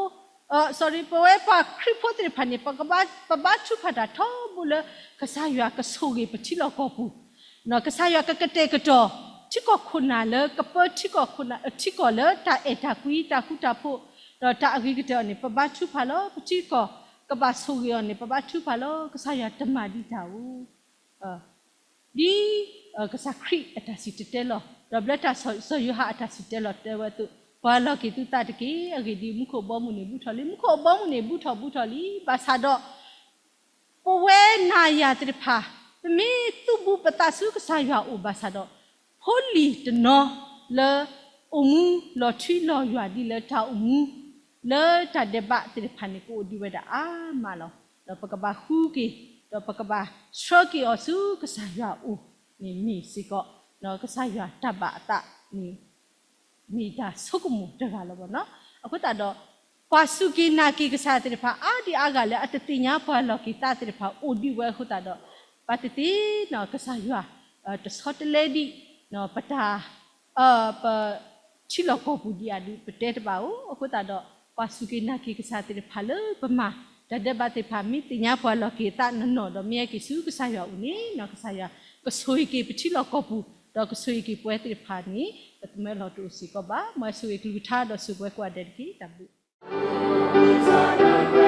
sorry ပဝဲပှၤခရံာ်ဖိသ့ၣ်တဖၣ်န့ၣ် ပဘါထုကဖၣ်တၢ်ထီဘိလၢ ကစၢ်ယွၤကဆိၣ်ဂ့ၤပထံလီၢ်ကီၢ်ပူၤ, ကစၢ်ယွၤကကတဲာ်ကတီၤ ထံကီၢ်ခိၣ်နၢ်လၢကပၢထံကီၢ်ခိၣ်နၢ် ထံကီၢ်လၢတၢ်အဲၣ်တၢ်ကွံ တၢ်ဃူတၢ်ဖိး ဒီးတၢ်အဂ့ၤကတၢၢ်အီၤန့ၣ် ပဘါထုကဖၣ်လီၤ. ပထံကီၢ်ကဘၣ်ဆိၣ်ဂ့ၤအီၤန့ၣ် ပဘါထုကဖၣ်လီၤ. ကစၢ်ယွၤတမၤဒံးတၢ်ဧိၤ ဒ်ကစၢ်ခရံာ်အတၢ်စံၣ်တဲၤတဲလီၤ ဒီးဘျၢတၢ်စီၤယိၤဟၣ်အတၢ်စံၣ်တဲၤတဲလီၤတဲဝဲအသိး, ပီၢ်ယၢ်လီၤက့ၤသုသးတက့ၢ်. အဂ့ၢ်ဒ်အံၤ, မူခိၣ်ဘီမုၢ်န့ၣ်ဘူးထီၣ်လံ, မူခိၣ်ဘီမုၢ်န့ၣ်ဘူးထီၣ်ဘူးထီၣ်လံ. ဘၣ်ဆၣ်ဒီး ပဝဲနၤယၤသ့ၣ်တဖၣ် ပမ့ၢ်သူၣ်ဘူးပသးဆူကစၢ်ယွၤအအိၣ်ဘၣ်ဆၣ်ဒီး, ဖိလံၤတနီၤလၢ အိၣ်မူလီၤထွံလီၤယွၤဒ်လၢတၢ်အိၣ်မူ လၢတၢ်ဒဲးဘးသ့ၣ်တဖၣ်န့ၣ် ကအိၣ်ဒံးဝဲဒၣ်အါမးလီၤ. ဒီးပကဘၣ်ဃုက့ၤ, ဒီးပကဘၣ်ဆှၢက့ၤအီၤဆူကစၢ်ယွၤအအိၣ်န့ၣ်မ့ၢ်စ့ၢ်ကီး ကစၢ်ယွၤတၢ်ဘၣ်အသးန့ၣ် မ့ၢ်တၢ်ဆိကမိၣ်တဂၤလီၤဘၣ်နီၤ. အဃိသတးဒီး ပှၤစူၢ်က့ၤနာ်က့ၤကစၢ်သ့ၣ်တဖၣ် အါဒံအါဂၤလၢအတသ့ၣ်ညါပှၤလီၢ်က့ၤသးသ့ၣ်တဖၣ်အိၣ်ဒံးဝဲအဃိသတးဒီး ဘၣ်သ့ၣ်သ့ၣ် ကစၢ်ယွၤ တဆီတလဲဒံး ပတၢ် ပထံလီၢ်ကီၢ်ပူၤဒံးဧါဒုး ပတဲတဘၣ်ဧိၤ. အဃိသတးဒီး ပှၤစူၢ်က့ၤနာ်က့ၤကစၢ်သ့ၣ်တဖၣ်လၢပမၤတၢ်ဒဲးဘးသ့ၣ်တဖၣ် မ့ၢ်သ့ၣ်ညါပှၤလီၢ်က့ၤသးနီၢ်နီၢ်ဒီး မ့ၢ်ဟဲက့ၤဆူကစၢ်ယွၤအအိၣ်န့ၣ် ကစၢ်ယွၤကဆိၣ်ဂ့ၤက့ၤပထံလီၢ်ကီၢ်ပူၤ ဒီးကဆိၣ်ဂ့ၤက့ၤပဝဲသ့ၣ်တဖၣ်န့ၣ် ပသမၢလီၤတအိၣ်စ့ၢ်ကီးဘၣ်. မ်အဆိၣ်ဂ့ၤကလုၢ်ကထါဒီးဆိၣ်ပှဲၤကိးဂၤဒဲးတက့ၢ်. တၢ်ဘျုး